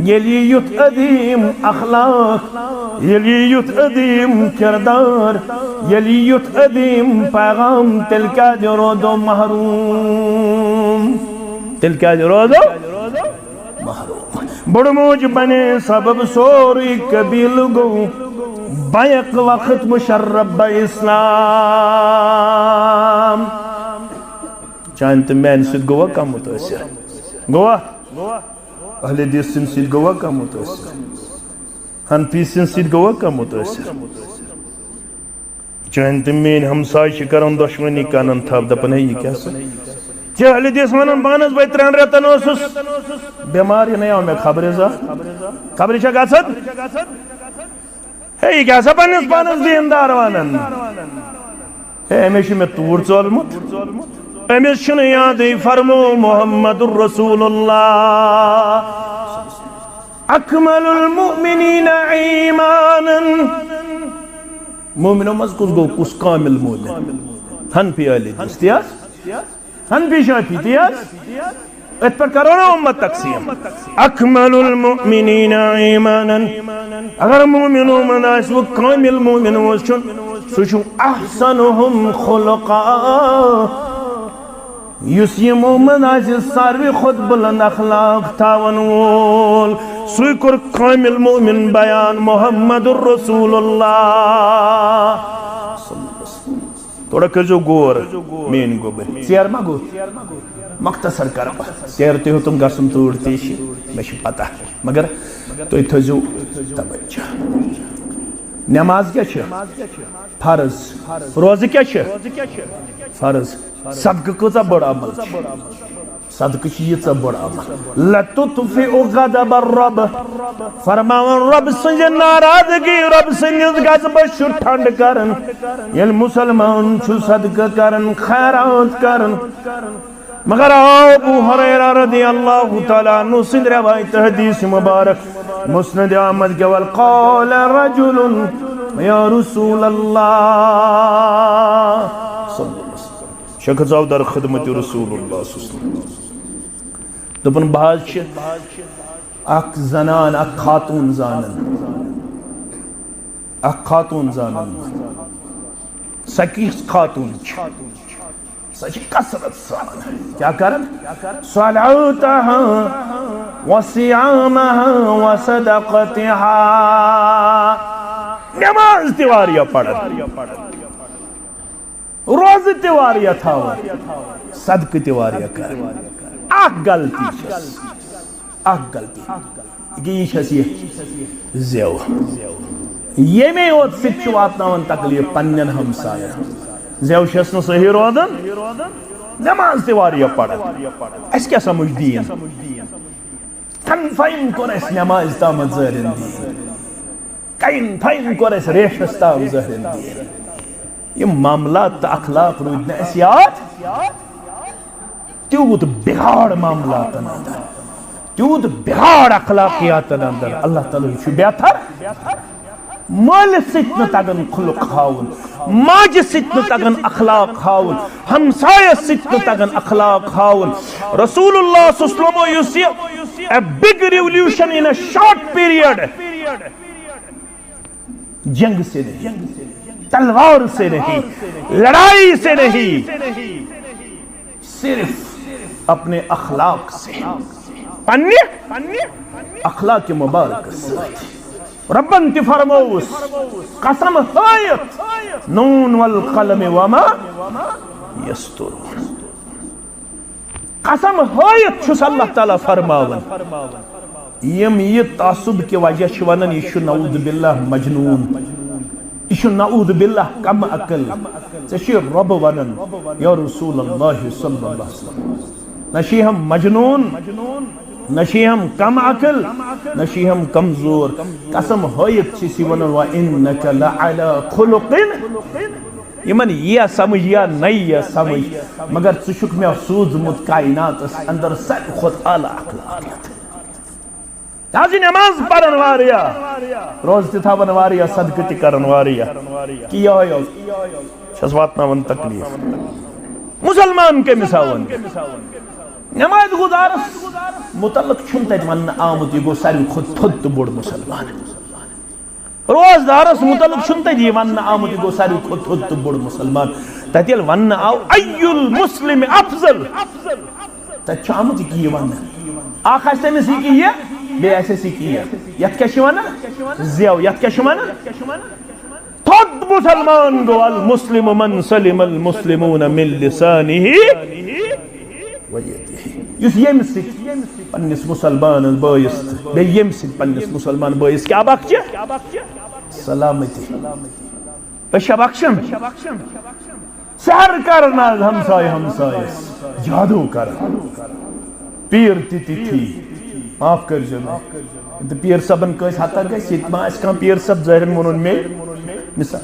ییٚلہِ یہِ یُتھ عظیٖم اخلاق، ییٚلہِ یہِ یُتھ عظیٖم کردار، ییٚلہِ یہِ یُتھ عظیٖم پیغام، تیٚلہِ کیٛازِ روزو محروٗم؟ تیٚلہِ کیٛازِ روزو؟ محروم۔ بڑٕ موج بنے سبب سورُے قبیلہٕ گوٚو بیک وقت مشرف بہ اسلام۔ چانہِ تہٕ میانہِ سۭتۍ گوٚوا کانٛہہ مُتٲثر؟ گوٚوا؟ اہل حدیث سٕنٛدِ سۭتۍ گوٚوا کانٛہہ مُتٲثر؟ حنفی سٕنٛدِ سۭتۍ گوٚوا کانٛہہ مُتٲثر؟ چٲنۍ تہٕ میٲنۍ ہمسایہِ چھِ کران دۄشوٕنی کنن تھپھ، دپان، ہے، یہِ کیٛاہ سا؟ ژےٚ اہل حدیث ونان پانس، بہٕ ترٛٮ۪ن رٮ۪تن اوسُس بٮ۪مار، یہِ نے آو مےٚ خبرِ زانٛہہ۔ خبرِ چھا گژھان؟ ہے، یہِ کیٛاہ سا پننِس پانس دیٖندار ونان؟ ہے، أمِس چھُ مےٚ توٗر ژولمُت۔ أمِس چھُنہٕ یادٕے، فرمو محمد رسول اللہ۔ اکمل المؤمنین ایمانن۔ مومنو منٛز کُس گوٚو، کُس کامل مومن؟ حنفی اہل حدیث، تی حظ؟ حنفی شافعی، تی حظ؟ أتھۍ پٮ۪ٹھ کرو نا اُمت تقسیٖم۔ اکمل المؤمنین ایمانن۔ اگر مومنو منٛز آسہِ وۄنۍ کامل مومن وۄنۍ چھُ، سُہ چھُ احسنہم خلقا۔ یُس یِمو منٛز آسہِ ساروی کھۄتہٕ بُلند اخلاق تھاون وول، سُے کوٚر کامل مؤمن بیان محمد رسول اللہ۔ تھوڑا کٔرۍزیو غور، میٲنۍ گوٚبٕر، ژیر ما گوٚو؟ مختصر کرٕ بہٕ، ژیر تہِ ہیوٚتُم گژھُن توٗرۍ تہِ چھِ، مےٚ چھِ پتہ، مگر تُہۍ تھٲیزیو توجہ۔ نماز کیٛاہ چھِ؟ فرض۔ روزٕ کیٛاہ چھِ؟ فرض۔ صدقہٕ کۭژاہ بٔڑ عمل چھِ؟ صدقہٕ چھِ ییٖژاہ بٔڑ عمل۔ لَتُطْفِئُ غَضَبَ الرَّبِّ۔ فرماوان، رۄب سٕنٛزِ ناراضگی، رۄب سٕنٛدِس غضبس چھُ ٹھنڈٕ کران، ییٚلہِ مسلمان چھُ صدقہٕ کران، خیرات کران۔ مگر آو ابو ہریرہ رضی اللہ تعالیٰ عنہ سٕنٛدِ روایت حدیث مبارک مسند احمد کہِ وَل، قال رجل یا رسول اللہ صلی اللہ علیہ وسلم۔ شخص آو در خدمت رسول اللہ صلی اللہ علیہ وسلم۔ دوٚپُن، بہٕ حظ چھِ اکھ زنان، اکھ خاتون زانان، اکھ خاتون زانان۔ سۄ کِژھ خاتون چھِ؟ سۄ چھِ کثرت سان کیٛاہ کران؟ صلاتها وصيامها وصدقتها۔ نماز تہِ واریاہ پران، روزٕ تہِ واریاہ تھاوان، صدقہٕ تہِ واریاہ کران۔ اکھ غلطی چھس، اکھ غلطی۔ یہِ کیٛاہ، یہِ چھس یہِ زٮ۪و۔ ییٚمے یوت سۭتۍ چھُ واتناوان تکلیف پننٮ۪ن ہمساین۔ زٮ۪و چھس نہٕ صحیح روزان، نماز تہِ واریاہ پران۔ اسہِ کیٛاہ سمجھ دیٖن؟ کنفاین کوٚر اسہِ نمازِ تامتھ ظٲہرن دیٖن۔ کنفاین کوٚر اسہِ ریشس تام ظٲہرن دیٖن۔ یِم معاملات تہٕ اخلاق روٗدۍ نہٕ اسہِ یاد۔ تیوٗت بِگاڑ معاملاتن اندر، تیوٗت بِگاڑ اخلاقیاتن اندر۔ اللہ تعالیٰ چھُ بہتر۔ مٲلِس سۭتۍ نہٕ تگان خلق ہاوُن، ماجہِ سۭتۍ نہٕ تگان اخلاق ہاوُن، ہمسایس سۭتۍ نہٕ تگان اخلاق ہاوُن۔ رسول اللہ صلی اللہ علیہ وسلم، یُس یہِ a big revolution in a short period، جنگ سے نہیں، تلوار سے نہیں، لڑائی سے نہیں، صرف اپنے اخلاق سے، پننہِ اخلاق مبارک سۭتۍ۔ ربن تہِ فرمووُس قسم ہٲیِتھ، نون والقلم وما یسطرون۔ قسم ہٲیِتھ چھُس اللہ تعالیٰ فرماوان، یِم یہِ تعصب کہِ وجہ چھِ ونان، یہِ چھُ نعوذ باللہ مجنون، یہِ چھُ نعوذ باللہ کم عقل۔ ژےٚ چھُے رۄب ونان، یا رسول اللہ صلی اللہ علیہ وسلم، نہ چھِ ہم مجنون، نہ چھِ ہم کم عقل، نہ چھِ ہم کمزور۔ قسم ہٲیِتھ چھِ سی ونان، وَإِنَّكَ لَعَلَىٰ خُلُقٍ۔ یِمن یِیا سمجھ یا نہ یِیا سمجھ، مگر ژٕ چھُکھ مےٚ سوٗزمُت کائناتس اندر ساروی کھۄتہٕ اعلیٰ اخلاقیات۔ تازٕ نماز پرن واریاہ، روزٕ تہِ تھاوان واریاہ، صدقہٕ تہِ کران واریاہ، کہِ یہے یوت چھس واتناوان تکلیف۔ مسلمان کٔمِس ہاوان؟ نماز گزارس متعلق چھُنہٕ تتہِ وننہٕ آمُت یہِ گوٚو ساروی کھۄتہٕ تھوٚد تہٕ بوٚڑ مسلمان۔ روزدارس متعلق چھُنہٕ تتہِ یہِ وننہٕ آمُت یہِ گوٚو ساروی کھۄتہٕ تھوٚد تہٕ بوٚڑ مسلمان۔ تتہِ ییٚلہِ وننہٕ آو، أي المسلم أفضل، تتہِ چھُ آمُت یہِ کہِ یہِ وننہٕ۔ اکھ آسہِ تٔمِس یہِ کہِ یہِ، بیٚیہِ آسٮ۪س یہِ کہِ یہِ۔ یتھ کیٛاہ چھِ ونان؟ زٮ۪و۔ یتھ کیٛاہ چھِ ونان؟ تھوٚد مسلمان گوٚو، المسلم من سلم المسلمون من لسانه ويده۔ یُس ییٚمہِ سۭتۍ پننِس مسلمان بٲیِس تہٕ بیٚیہِ ییٚمہِ سۭتۍ پننِس مسلمان بٲیِس کیٛاہ بخچہِ؟ سلامتی۔ أسۍ چھا بخشان؟ سحر کران از ہمسایہِ ہمسایس، جادو کران۔ پیٖر تہِ تِتھی، معاف کٔرۍزیو مےٚ۔ تہٕ پیٖر صٲبن کٲنٛسہِ ہتا گژھِ، ییٚتہِ ما آسہِ کانٛہہ پیٖر صٲب، ظٲہرن ووٚنُن مے۔ مثال،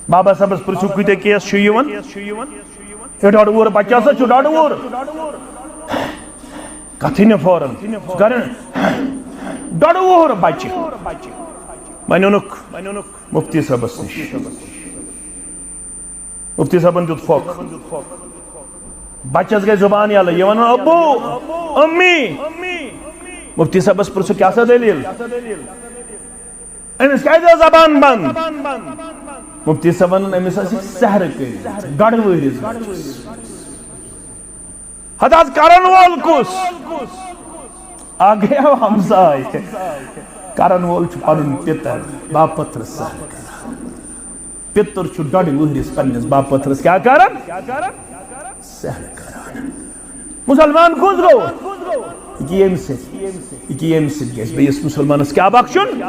بابا صٲبس پرٛژھِو، کۭتیٛاہ کیس چھُ یِوان؟ ہے، ڈۄڈٕ وُہُر بچہٕ ہسا چھُ، ڈۄڈٕ وُہُر۔ کتھٕے نہٕ فوراً۔ سُہ کرن ڈۄڈٕ وُہُر بچہٕ۔ وۄنۍ اوٚنُکھ مفتی صٲبس نِش۔ مفتی صٲبن دیُت پھۄکھ۔ بچس گٔے زبان یلہٕ، یہِ ونان، "ابو، امی۔" مفتی صٲبس پرٛژھُکھ، "کیٛاہ سا دٔلیٖل؟ أمِس کیٛازِ ٲس زبان بنٛد؟" مفتی صٲبن ووٚن، "أمِس ٲس یہِ سحر کٔرِتھ، گڑھ وٲرِس بچس۔" ہتہٕ حظ کرن وول کُس؟ اکھ گٔیو ہمساے۔ کرن وول چھُ پنُن پِتر، باپتھر سحر کران۔ پِتُر چھُ ڈۄڈِ وُہرِس پننِس باپٲتھرس کیٛاہ کران؟ سحر کران۔ مسلمان کُس گوٚو؟ یہِ کہِ ییٚمہِ سۭتۍ، یہِ کہِ ییٚمہِ سۭتۍ گژھِ بیٚیِس مسلمانس کیٛاہ بخشُن؟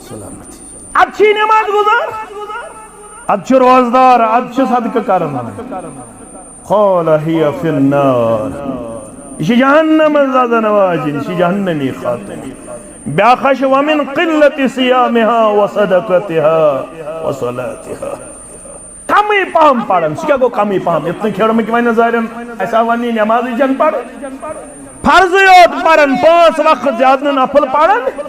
سلامتی۔ ادٕ چھِ نماز گُزار، ادٕ چھِ روزدار، ادٕ چھِ صدقہٕ کران۔ قال هي في النار۔ یہِ چھِ جہنمس دزن واجِنۍ، یہِ چھِ جہنمی خاتون۔ بیٛاکھ ہا چھِ ومن قلة صيامها وصدقتها وصلاتها۔ کمٕے پہم پران، سُہ کیٛاہ گوٚو کمٕے پہم؟ یِتھ نہٕ کھیڑمٕکۍ وۄنۍ نظارن اَسہِ آو وۄنۍ یہِ نمازٕے چھَنہٕ پرٕنۍ۔ فرضٕے یوت پران، پانٛژھ وقت، زیادٕ نہٕ نفل پران۔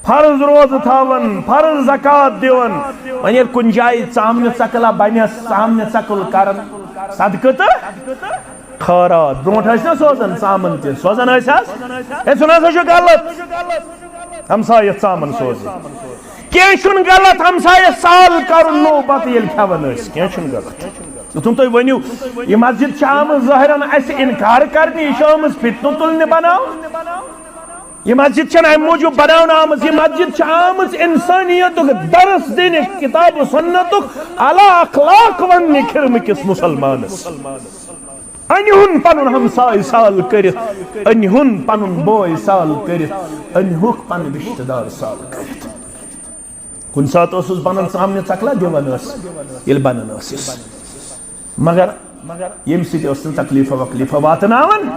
فرض روزٕ تھاوان، فرض زکوٰۃ دِوان، وۄنۍ ییٚلہِ کُنہِ جایہِ ژامنہِ ژکلا بنٮ۪س، ژامنہِ ژکُل کران، صدقہٕ تہٕ خٲرات۔ برونٛٹھ ٲسۍ نا سوزان ژامن تہِ، سوزان ٲسۍ حظ؟ ہے، سُہ نہ سا چھُ غلط، ہمسایس ژامن سوزٕنۍ۔ کینٛہہ چھُنہٕ غلط ہمسایس سال کرُن نوٚو بتہٕ ییٚلہِ کھٮ۪وان ٲسۍ، کینٛہہ چھُنہٕ غلط۔ یُتھُن تُہۍ ؤنِو، یہِ مسجد چھِ آمٕژ ظٲہرن اَسہِ اِنکار کرنہِ، یہِ چھِ آمٕژ فتنہٕ تُلنہِ بناونہٕ۔ یہِ مسجد چھنہٕ امہِ موٗجوٗب بناونہٕ آمٕژ، یہِ مسجد چھِ آمٕژ انسانیتُک درس دِنہِ، کتاب و سنتُک اعلیٰ اخلاق وننہِ کھِرمہٕ کِس مسلمانس۔ أنۍ ہُن پنُن ہمساے سال کٔرِتھ، أنۍ ہُن پنُن بوے سال کٔرِتھ، أنۍ ہُکھ پنٕنۍ رشتہٕ دار سال کٔرِتھ۔ کُنہِ ساتہٕ اوسُس بنان ژامنہِ ژکلا دِوان ٲس، ییٚلہِ بنان ٲسِس۔ مگر ییٚمہِ سۭتۍ اوس نہٕ تکلیٖفہ وکلیٖفہ واتناوان۔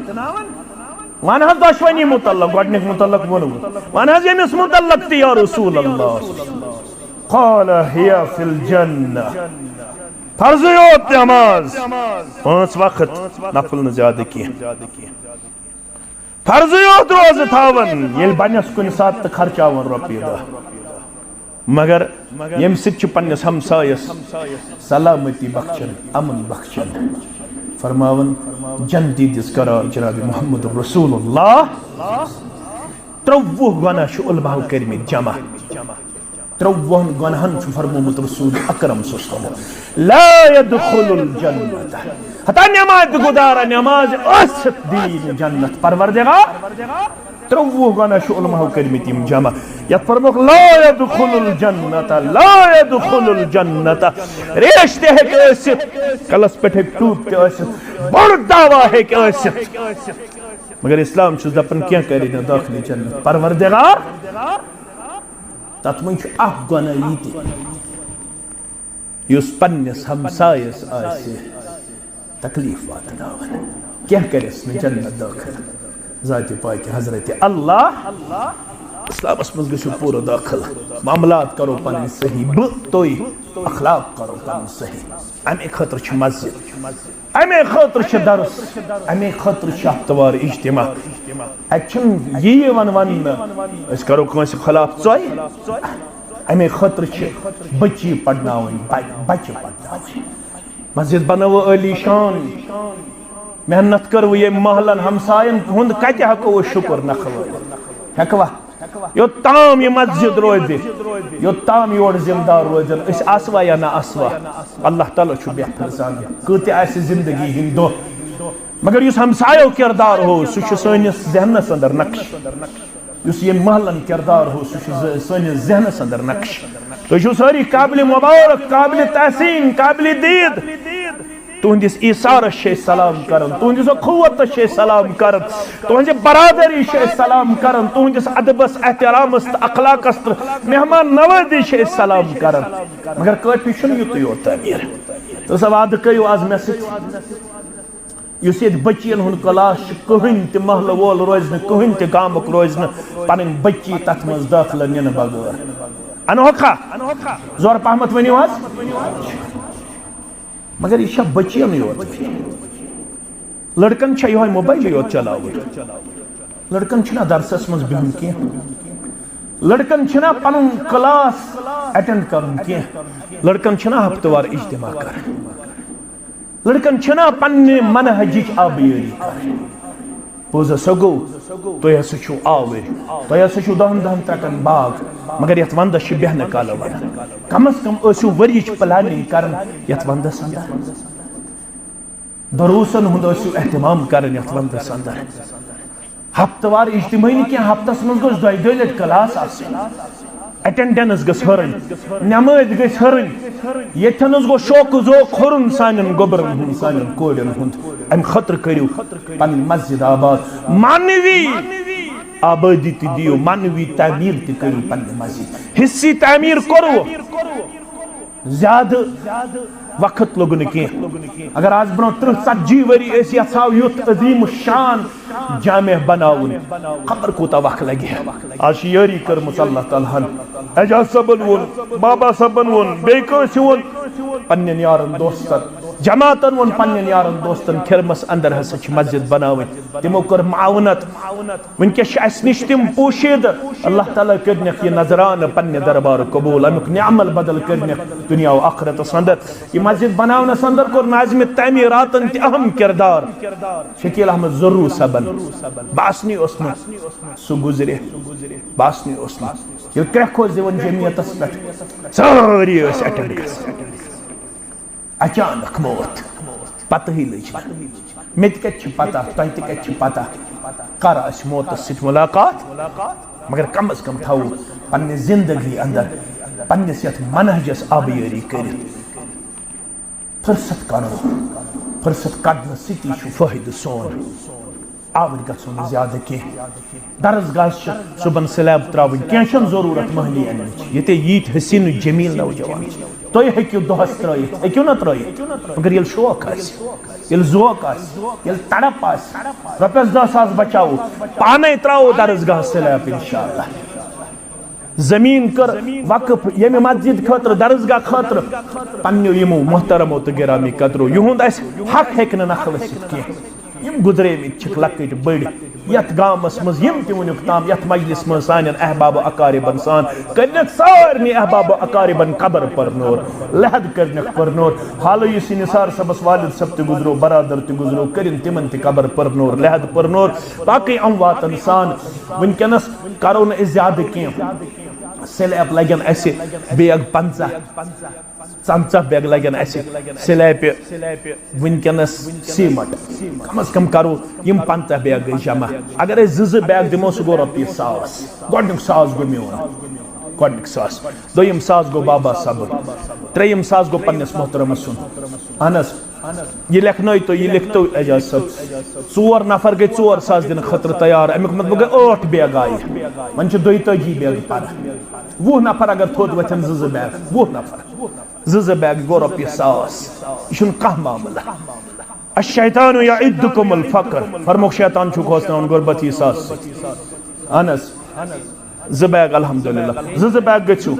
وۄنۍ حظ دۄشوٕنی متعلق، گۄڈٕنیُک متعلق ووٚنوٕ، وۄنۍ حظ ییٚمِس متعلق تہِ یا رسول اللہ۔ قال هي في الجنة۔ فرضٕے یوت نماز، پانٛژھ وقت، نفل نہٕ زیادٕ کینٛہہ۔ فرضٕے یوت روزٕ تھاوان، ییٚلہِ بنٮ۪س کُنہِ ساتہٕ تہٕ خرچاوان رۄپیہِ دہ۔ مگر ییٚمہِ سۭتۍ چھُ پننِس ہمسایس سلامتی بخشان، امن بخشان۔ فرماوان، جنتی دِژ قرار جناب محمد رسول اللہ۔ ترٛوٚوُہ گۄناہ چھِ علماہو کٔرمٕتۍ جمع۔ ترٛوٚوُہن گۄناہن چھُ فرمومُت رسول اکرم صلی اللہ علیہ وسلم، لا يدخل الجنة۔ ہتا نماز گزارا، نماز ٲسِتھ دی نہٕ جنت پروردگار۔ ترٛوٚوُہ گۄناہ چھُ علماہو کٔرمٕتۍ یِم جمع۔ یتھ فرموکھ، لا يدخل الجنة، لا يدخل الجنة۔ ریش تہِ ہیٚکہِ ٲسِتھ، کلس پٮ۪ٹھ ہیٚکہِ ٹوٗپۍ تہِ ٲسِتھ، بوٚڑ دعویٰ ہیٚکہِ ٲسِتھ۔ مگر اسلام چھُس دپان کینٛہہ کرِ نہٕ دٲخلہِ جنت پروردگار۔ تتھ منٛز چھُ اکھ گۄناہ یہِ تہِ، یُس پننِس ہمسایس آسہِ تکلیف واتناوان، کینٛہہ کرٮ۪س نہٕ جنت دٲخل۔ ذاتِ پاکہِ حضرت اللہ، اسلامس منٛز گٔژھِو پوٗرٕ دٲخل، معاملات کرو پنٕنۍ صحیح، بہٕ تُہۍ اخلاق کرو پنٕنۍ صحیح۔ امہِ خٲطرٕ چھِ مسجد، امے خٲطرٕ چھِ درس، امے خٲطرٕ چھِ ہفتہٕ وار اجتماع۔ اتہِ چھُنہٕ یی یِوان وننہٕ أسۍ کرو کٲنٛسہِ خلاف ژۄے۔ امے خٲطرٕ چھِ بچی پرناوٕنۍ، بچ-، بچہِ پرناوٕنۍ۔ مسجد بنٲوو عٲلی شان، محنت کٔروٕ ییٚمۍ محلن ہمساین ہُنٛد، کتہِ ہٮ۪کو أسۍ شُکر نکھٕ وٲلِتھ؟ ہٮ۪کوا؟ یوٚت تام یہِ مسجد روزِ، یوٚت تام یور ذمہٕ دار روزن، أسۍ آسوا یا نہ آسوا، اللہ تعالیٰ چھُ بہتر زانان۔ کۭتیاہ آسہِ زندگی ہٕنٛدۍ دۄہ، مگر یُس ہمسایو کردار ہو، سُہ چھُ سٲنِس ذہنس اندر نقش۔ یُس ییٚمہِ محلن کردار ہو، سُہ چھُ ز-، سٲنِس ذہنس اندر نقش۔ تُہۍ چھِو سٲری قابل مبارک، قابل تحسین، قابل دید۔ تُہنٛدِس ایثارس چھِ أسۍ سلام کران، تُہنٛدِس اخوتس چھِ أسۍ سلام کران، تُہنٛزِ برادری چھِ أسۍ سلام کران، تُہنٛدِس ادبس، احترامس تہٕ اخلاقس تہٕ مہمان نوازی چھِ أسۍ سلام کران۔ مگر کٲفی چھُنہٕ یُتُے یوت، تعمیٖر۔ تہٕ سا وعدٕ کٔرِو از مےٚ سۭتۍ، یُس ییٚتہِ بچین ہُنٛد کلاس چھُ، کٕہٕنۍ تہِ محلہٕ وول روزِ نہٕ، کٕہٕنۍ تہِ گامُک روزِ نہٕ پنٕنۍ بچی تتھ منٛز دٲخلہٕ نِنہٕ بغٲر۔ انہوکھا؟ زورٕ پہمتھ ؤنِو حظ۔ مگر یہِ چھا بچیَنٕے یوت؟ لڑکن چھا یِہوٚے موبایلٕے یوت چلاوُن؟ لڑکن چھُنہ درسس منٛز بِہُن کینٛہہ؟ لڑکن چھُنہ پنُن کلاس اٹینڈ کرُن کینٛہہ؟ لڑکن چھُنہ ہفتہٕ وار اجتماع کرُن؟ لڑکن چھُنہ پننہِ منہجٕچ آبیٲری کرٕنۍ؟ پوٚز ہسا گوٚو، تُہۍ ہسا چھِو آوٕرۍ، تۄہہِ ہسا چھُو دَہَن دَہَن ترٛکَن باغ، مگر یَتھ وَندَس چھِ بیٚہنہٕ کالہٕ وَنان۔ کم از کم ٲسِو ؤریِچ پلاننگ کران یَتھ وَندَس اندر۔ دروسن ہُنٛد ٲسِو اہتمام کران یَتھ وَندَس اندر۔ ہفتہٕ وار اجتماعی نہٕ کینٛہہ، ہفتس منٛز گوٚژھ دۄیہِ دۄیہِ لٹہِ کلاس آسٕنۍ۔ اٹینڈنس گٔژھ ہُرٕنۍ، نمٲز گٔژھ ہُرٕنۍ۔ ییٚتھٮ۪ن حظ گوٚو شوقہٕ ذوق ہُرُن سانٮ۪ن گوٚبرن ہُنٛد، سانٮ۪ن کورٮ۪ن ہُنٛد۔ امہِ خٲطرٕ کٔرِو پنٕنۍ مسجد آباد، معنوی آبٲدی تہِ دِیِو، معنوی تعمیٖر تہِ کٔرِو پننہِ مسجد۔ حصی تعمیٖر کوٚروٕ، زیادٕ وقت لوٚگ نہٕ کینٛہہ۔ اگر آز برونٛہہ ترٕٛہ ژتجی ؤری أسۍ یژھاو یُتھ عظیٖم شان جامع بناوُن، خبر کوٗتاہ وقت لگہِ ہے۔ آز چھِ یٲری کٔرمٕژ اللہ تعالیٰ ہن، اعجاز صٲبن ووٚن، بابا صٲبن ووٚن، بیٚیہِ کٲنٛسہِ ووٚن، پننٮ۪ن یارن دوستن، جماعتن ووٚن پننٮ۪ن یارن دوستن، کھِرمس اندر ہسا چھِ مسجد بناوٕنۍ۔ تِمو کٔر معاونت۔ وٕنکیٚس چھِ اَسہِ نِش تِم پوشیدٕ۔ اللہ تعالیٰ کٔرنَکھ یہِ نذرانہٕ پننہِ دربارٕ قبوٗل، اَمیُک نعمل بدل کٔرنَکھ دُنیا و آخرتس اندر۔ یہِ مسجد بناونس اندر کوٚر ناظم تعمیٖراتن تہِ اہم کردار۔ شکیل احمد زرو صٲبن باسنٕے اوس نہٕ سُہ گُزرِ، باسنٕے اوس نہٕ۔ ییٚلہِ کرٛٮ۪کھ اوس دِوان جمعیتس پٮ۪ٹھ، سٲری ٲسۍ اٹینڈ گژھان۔ اچانک موت، پتہٕے لٔج نہٕ۔ مےٚ تہِ کتہِ چھِ پتہ، تۄہہِ تہِ کتہِ چھِ پتہ، کر آسہِ موتس سۭتۍ ملاقات؟ مگر کم از کم تھاوو پننہِ زندگی اندر پننِس یتھ منہجس آبیٲری کٔرِتھ۔ فرصت کڑو، فرصت کڑنہٕ سۭتی چھُ فٲیدٕ سون۔ آوٕرۍ گژھو نہٕ زیادٕ کینٛہہ۔ درسگاہس چھِ صُبحن سلیب ترٛاوٕنۍ، کینٛہہ چھَنہٕ ضروٗرت مٔہنی اَننٕچ۔ ییٚتہِ ییٖتۍ حسیٖن و جمیٖل نوجوان چھِ، تُہۍ ہیٚکِو دۄہس ترٛٲیِتھ، ہیٚکِو نہ ترٛٲیِتھ، مگر ییٚلہِ شوق آسہِ، ییٚلہِ ذوق آسہِ، ییٚلہِ تڑپ آسہِ، رۄپیس دَہ ساس بچاوو، پانے ترٛاوو درسگاہس سلیب انشاءاللہ۔ زمین کٔر وقف ییٚمہِ مسجد خٲطرٕ، درسگاہ خٲطرٕ، پننیو یِمو محترمو تہٕ گرامی قدرو۔ یِہُنٛد اَسہِ حق ہیٚکہِ نہٕ نقلہٕ سۭتۍ کینٛہہ۔ یِم گُزریمٕتۍ چھِکھ لۄکٕٹۍ بٔڑۍ یَتھ گامَس منٛز، یِم تہِ وٕنیُک تام یَتھ مجلِس منٛز سانٮ۪ن احباب و اقاربن سان کٔرنَکھ سارنٕے احباب و اقاربن قبر پرنور، لحد کٔرنَکھ پرنور۔ حالٕے یُس یہِ نثار صٲبَس والد صٲب تہِ گُزرو، برادر تہِ گُزرو، کٔرِن تِمن تہِ قبر پرنور، لحد پرنور۔ باقٕے امواتن سان وٕنکیٚنَس کرو نہٕ أسۍ زیادٕ کینٛہہ۔ سلیب لگن اسہِ بیگ پنژاہ، ژۄنژاہ بیگ لگن اسہِ سلیبہِ۔ وٕنکیٚنس سیمٹ کم از کم کرو یِم پنژاہ بیگ گٔے جمع۔ اگر أسۍ زٕ زٕ بیگ دِمو، سُہ گوٚو رۄپیہِ ساس۔ گۄڈٕنیُک ساس گوٚو میون، گۄڈٕنیُک ساس۔ دوٚیِم ساس گوٚو بابا صٲبُن۔ ترٛیٚیِم ساس گوٚو پننِس محترمس سُنٛد۔ اہن حظ۔ یہِ لیکھنٲیتو، یہِ لیکھتو اعجاز صٲب۔ ژور نفر گٔے ژور ساس دِنہٕ خٲطرٕ تیار، امیُک مطلب گٔے ٲٹھ بیگ آیہِ۔ وۄنۍ چھِ دۄیتٲجی بیگ پرٕ۔ وُہ نفر اگر تھوٚد وۄتھن، زٕ زٕ بیگ، وُہ نفر، زٕ زٕ بیگ گوٚو رۄپیہِ ساس۔ یہِ چھُنہٕ کانٛہہ معاملہٕ۔ الشیطان یعدکم الفقر، فرموک شیطان چھُ کھوژناوان غربت یہِ ساس سۭتۍ۔ اہن حظ۔ زٕ بیگ الحمدللہ، زٕ زٕ بیگ گٔژھِو،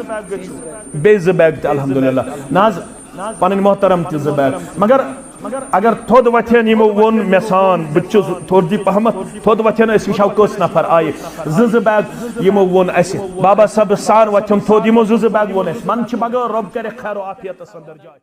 بیٚیہِ زٕ بیگ تہِ الحمدللہ۔ نہ حظ، پنٕنۍ محترم تہِ زٕ بیگ۔ مگر اگر تھوٚد وۄتھن، یِمو ووٚن مےٚ سان، بہٕ تہِ چھُس تھوٚد دی پہمتھ، تھوٚد وۄتھن، أسۍ وٕچھو کٔژ نفر آیہِ۔ زٕ زٕ بیگ یِمو ووٚن اسہِ، بابا صٲبس سان وۄتھن تھوٚد، یِمو زٕ زٕ بیگ ووٚن اسہِ۔ من چھِ بغٲر رۄب کرِ خیر و عافیتس اندر جاے۔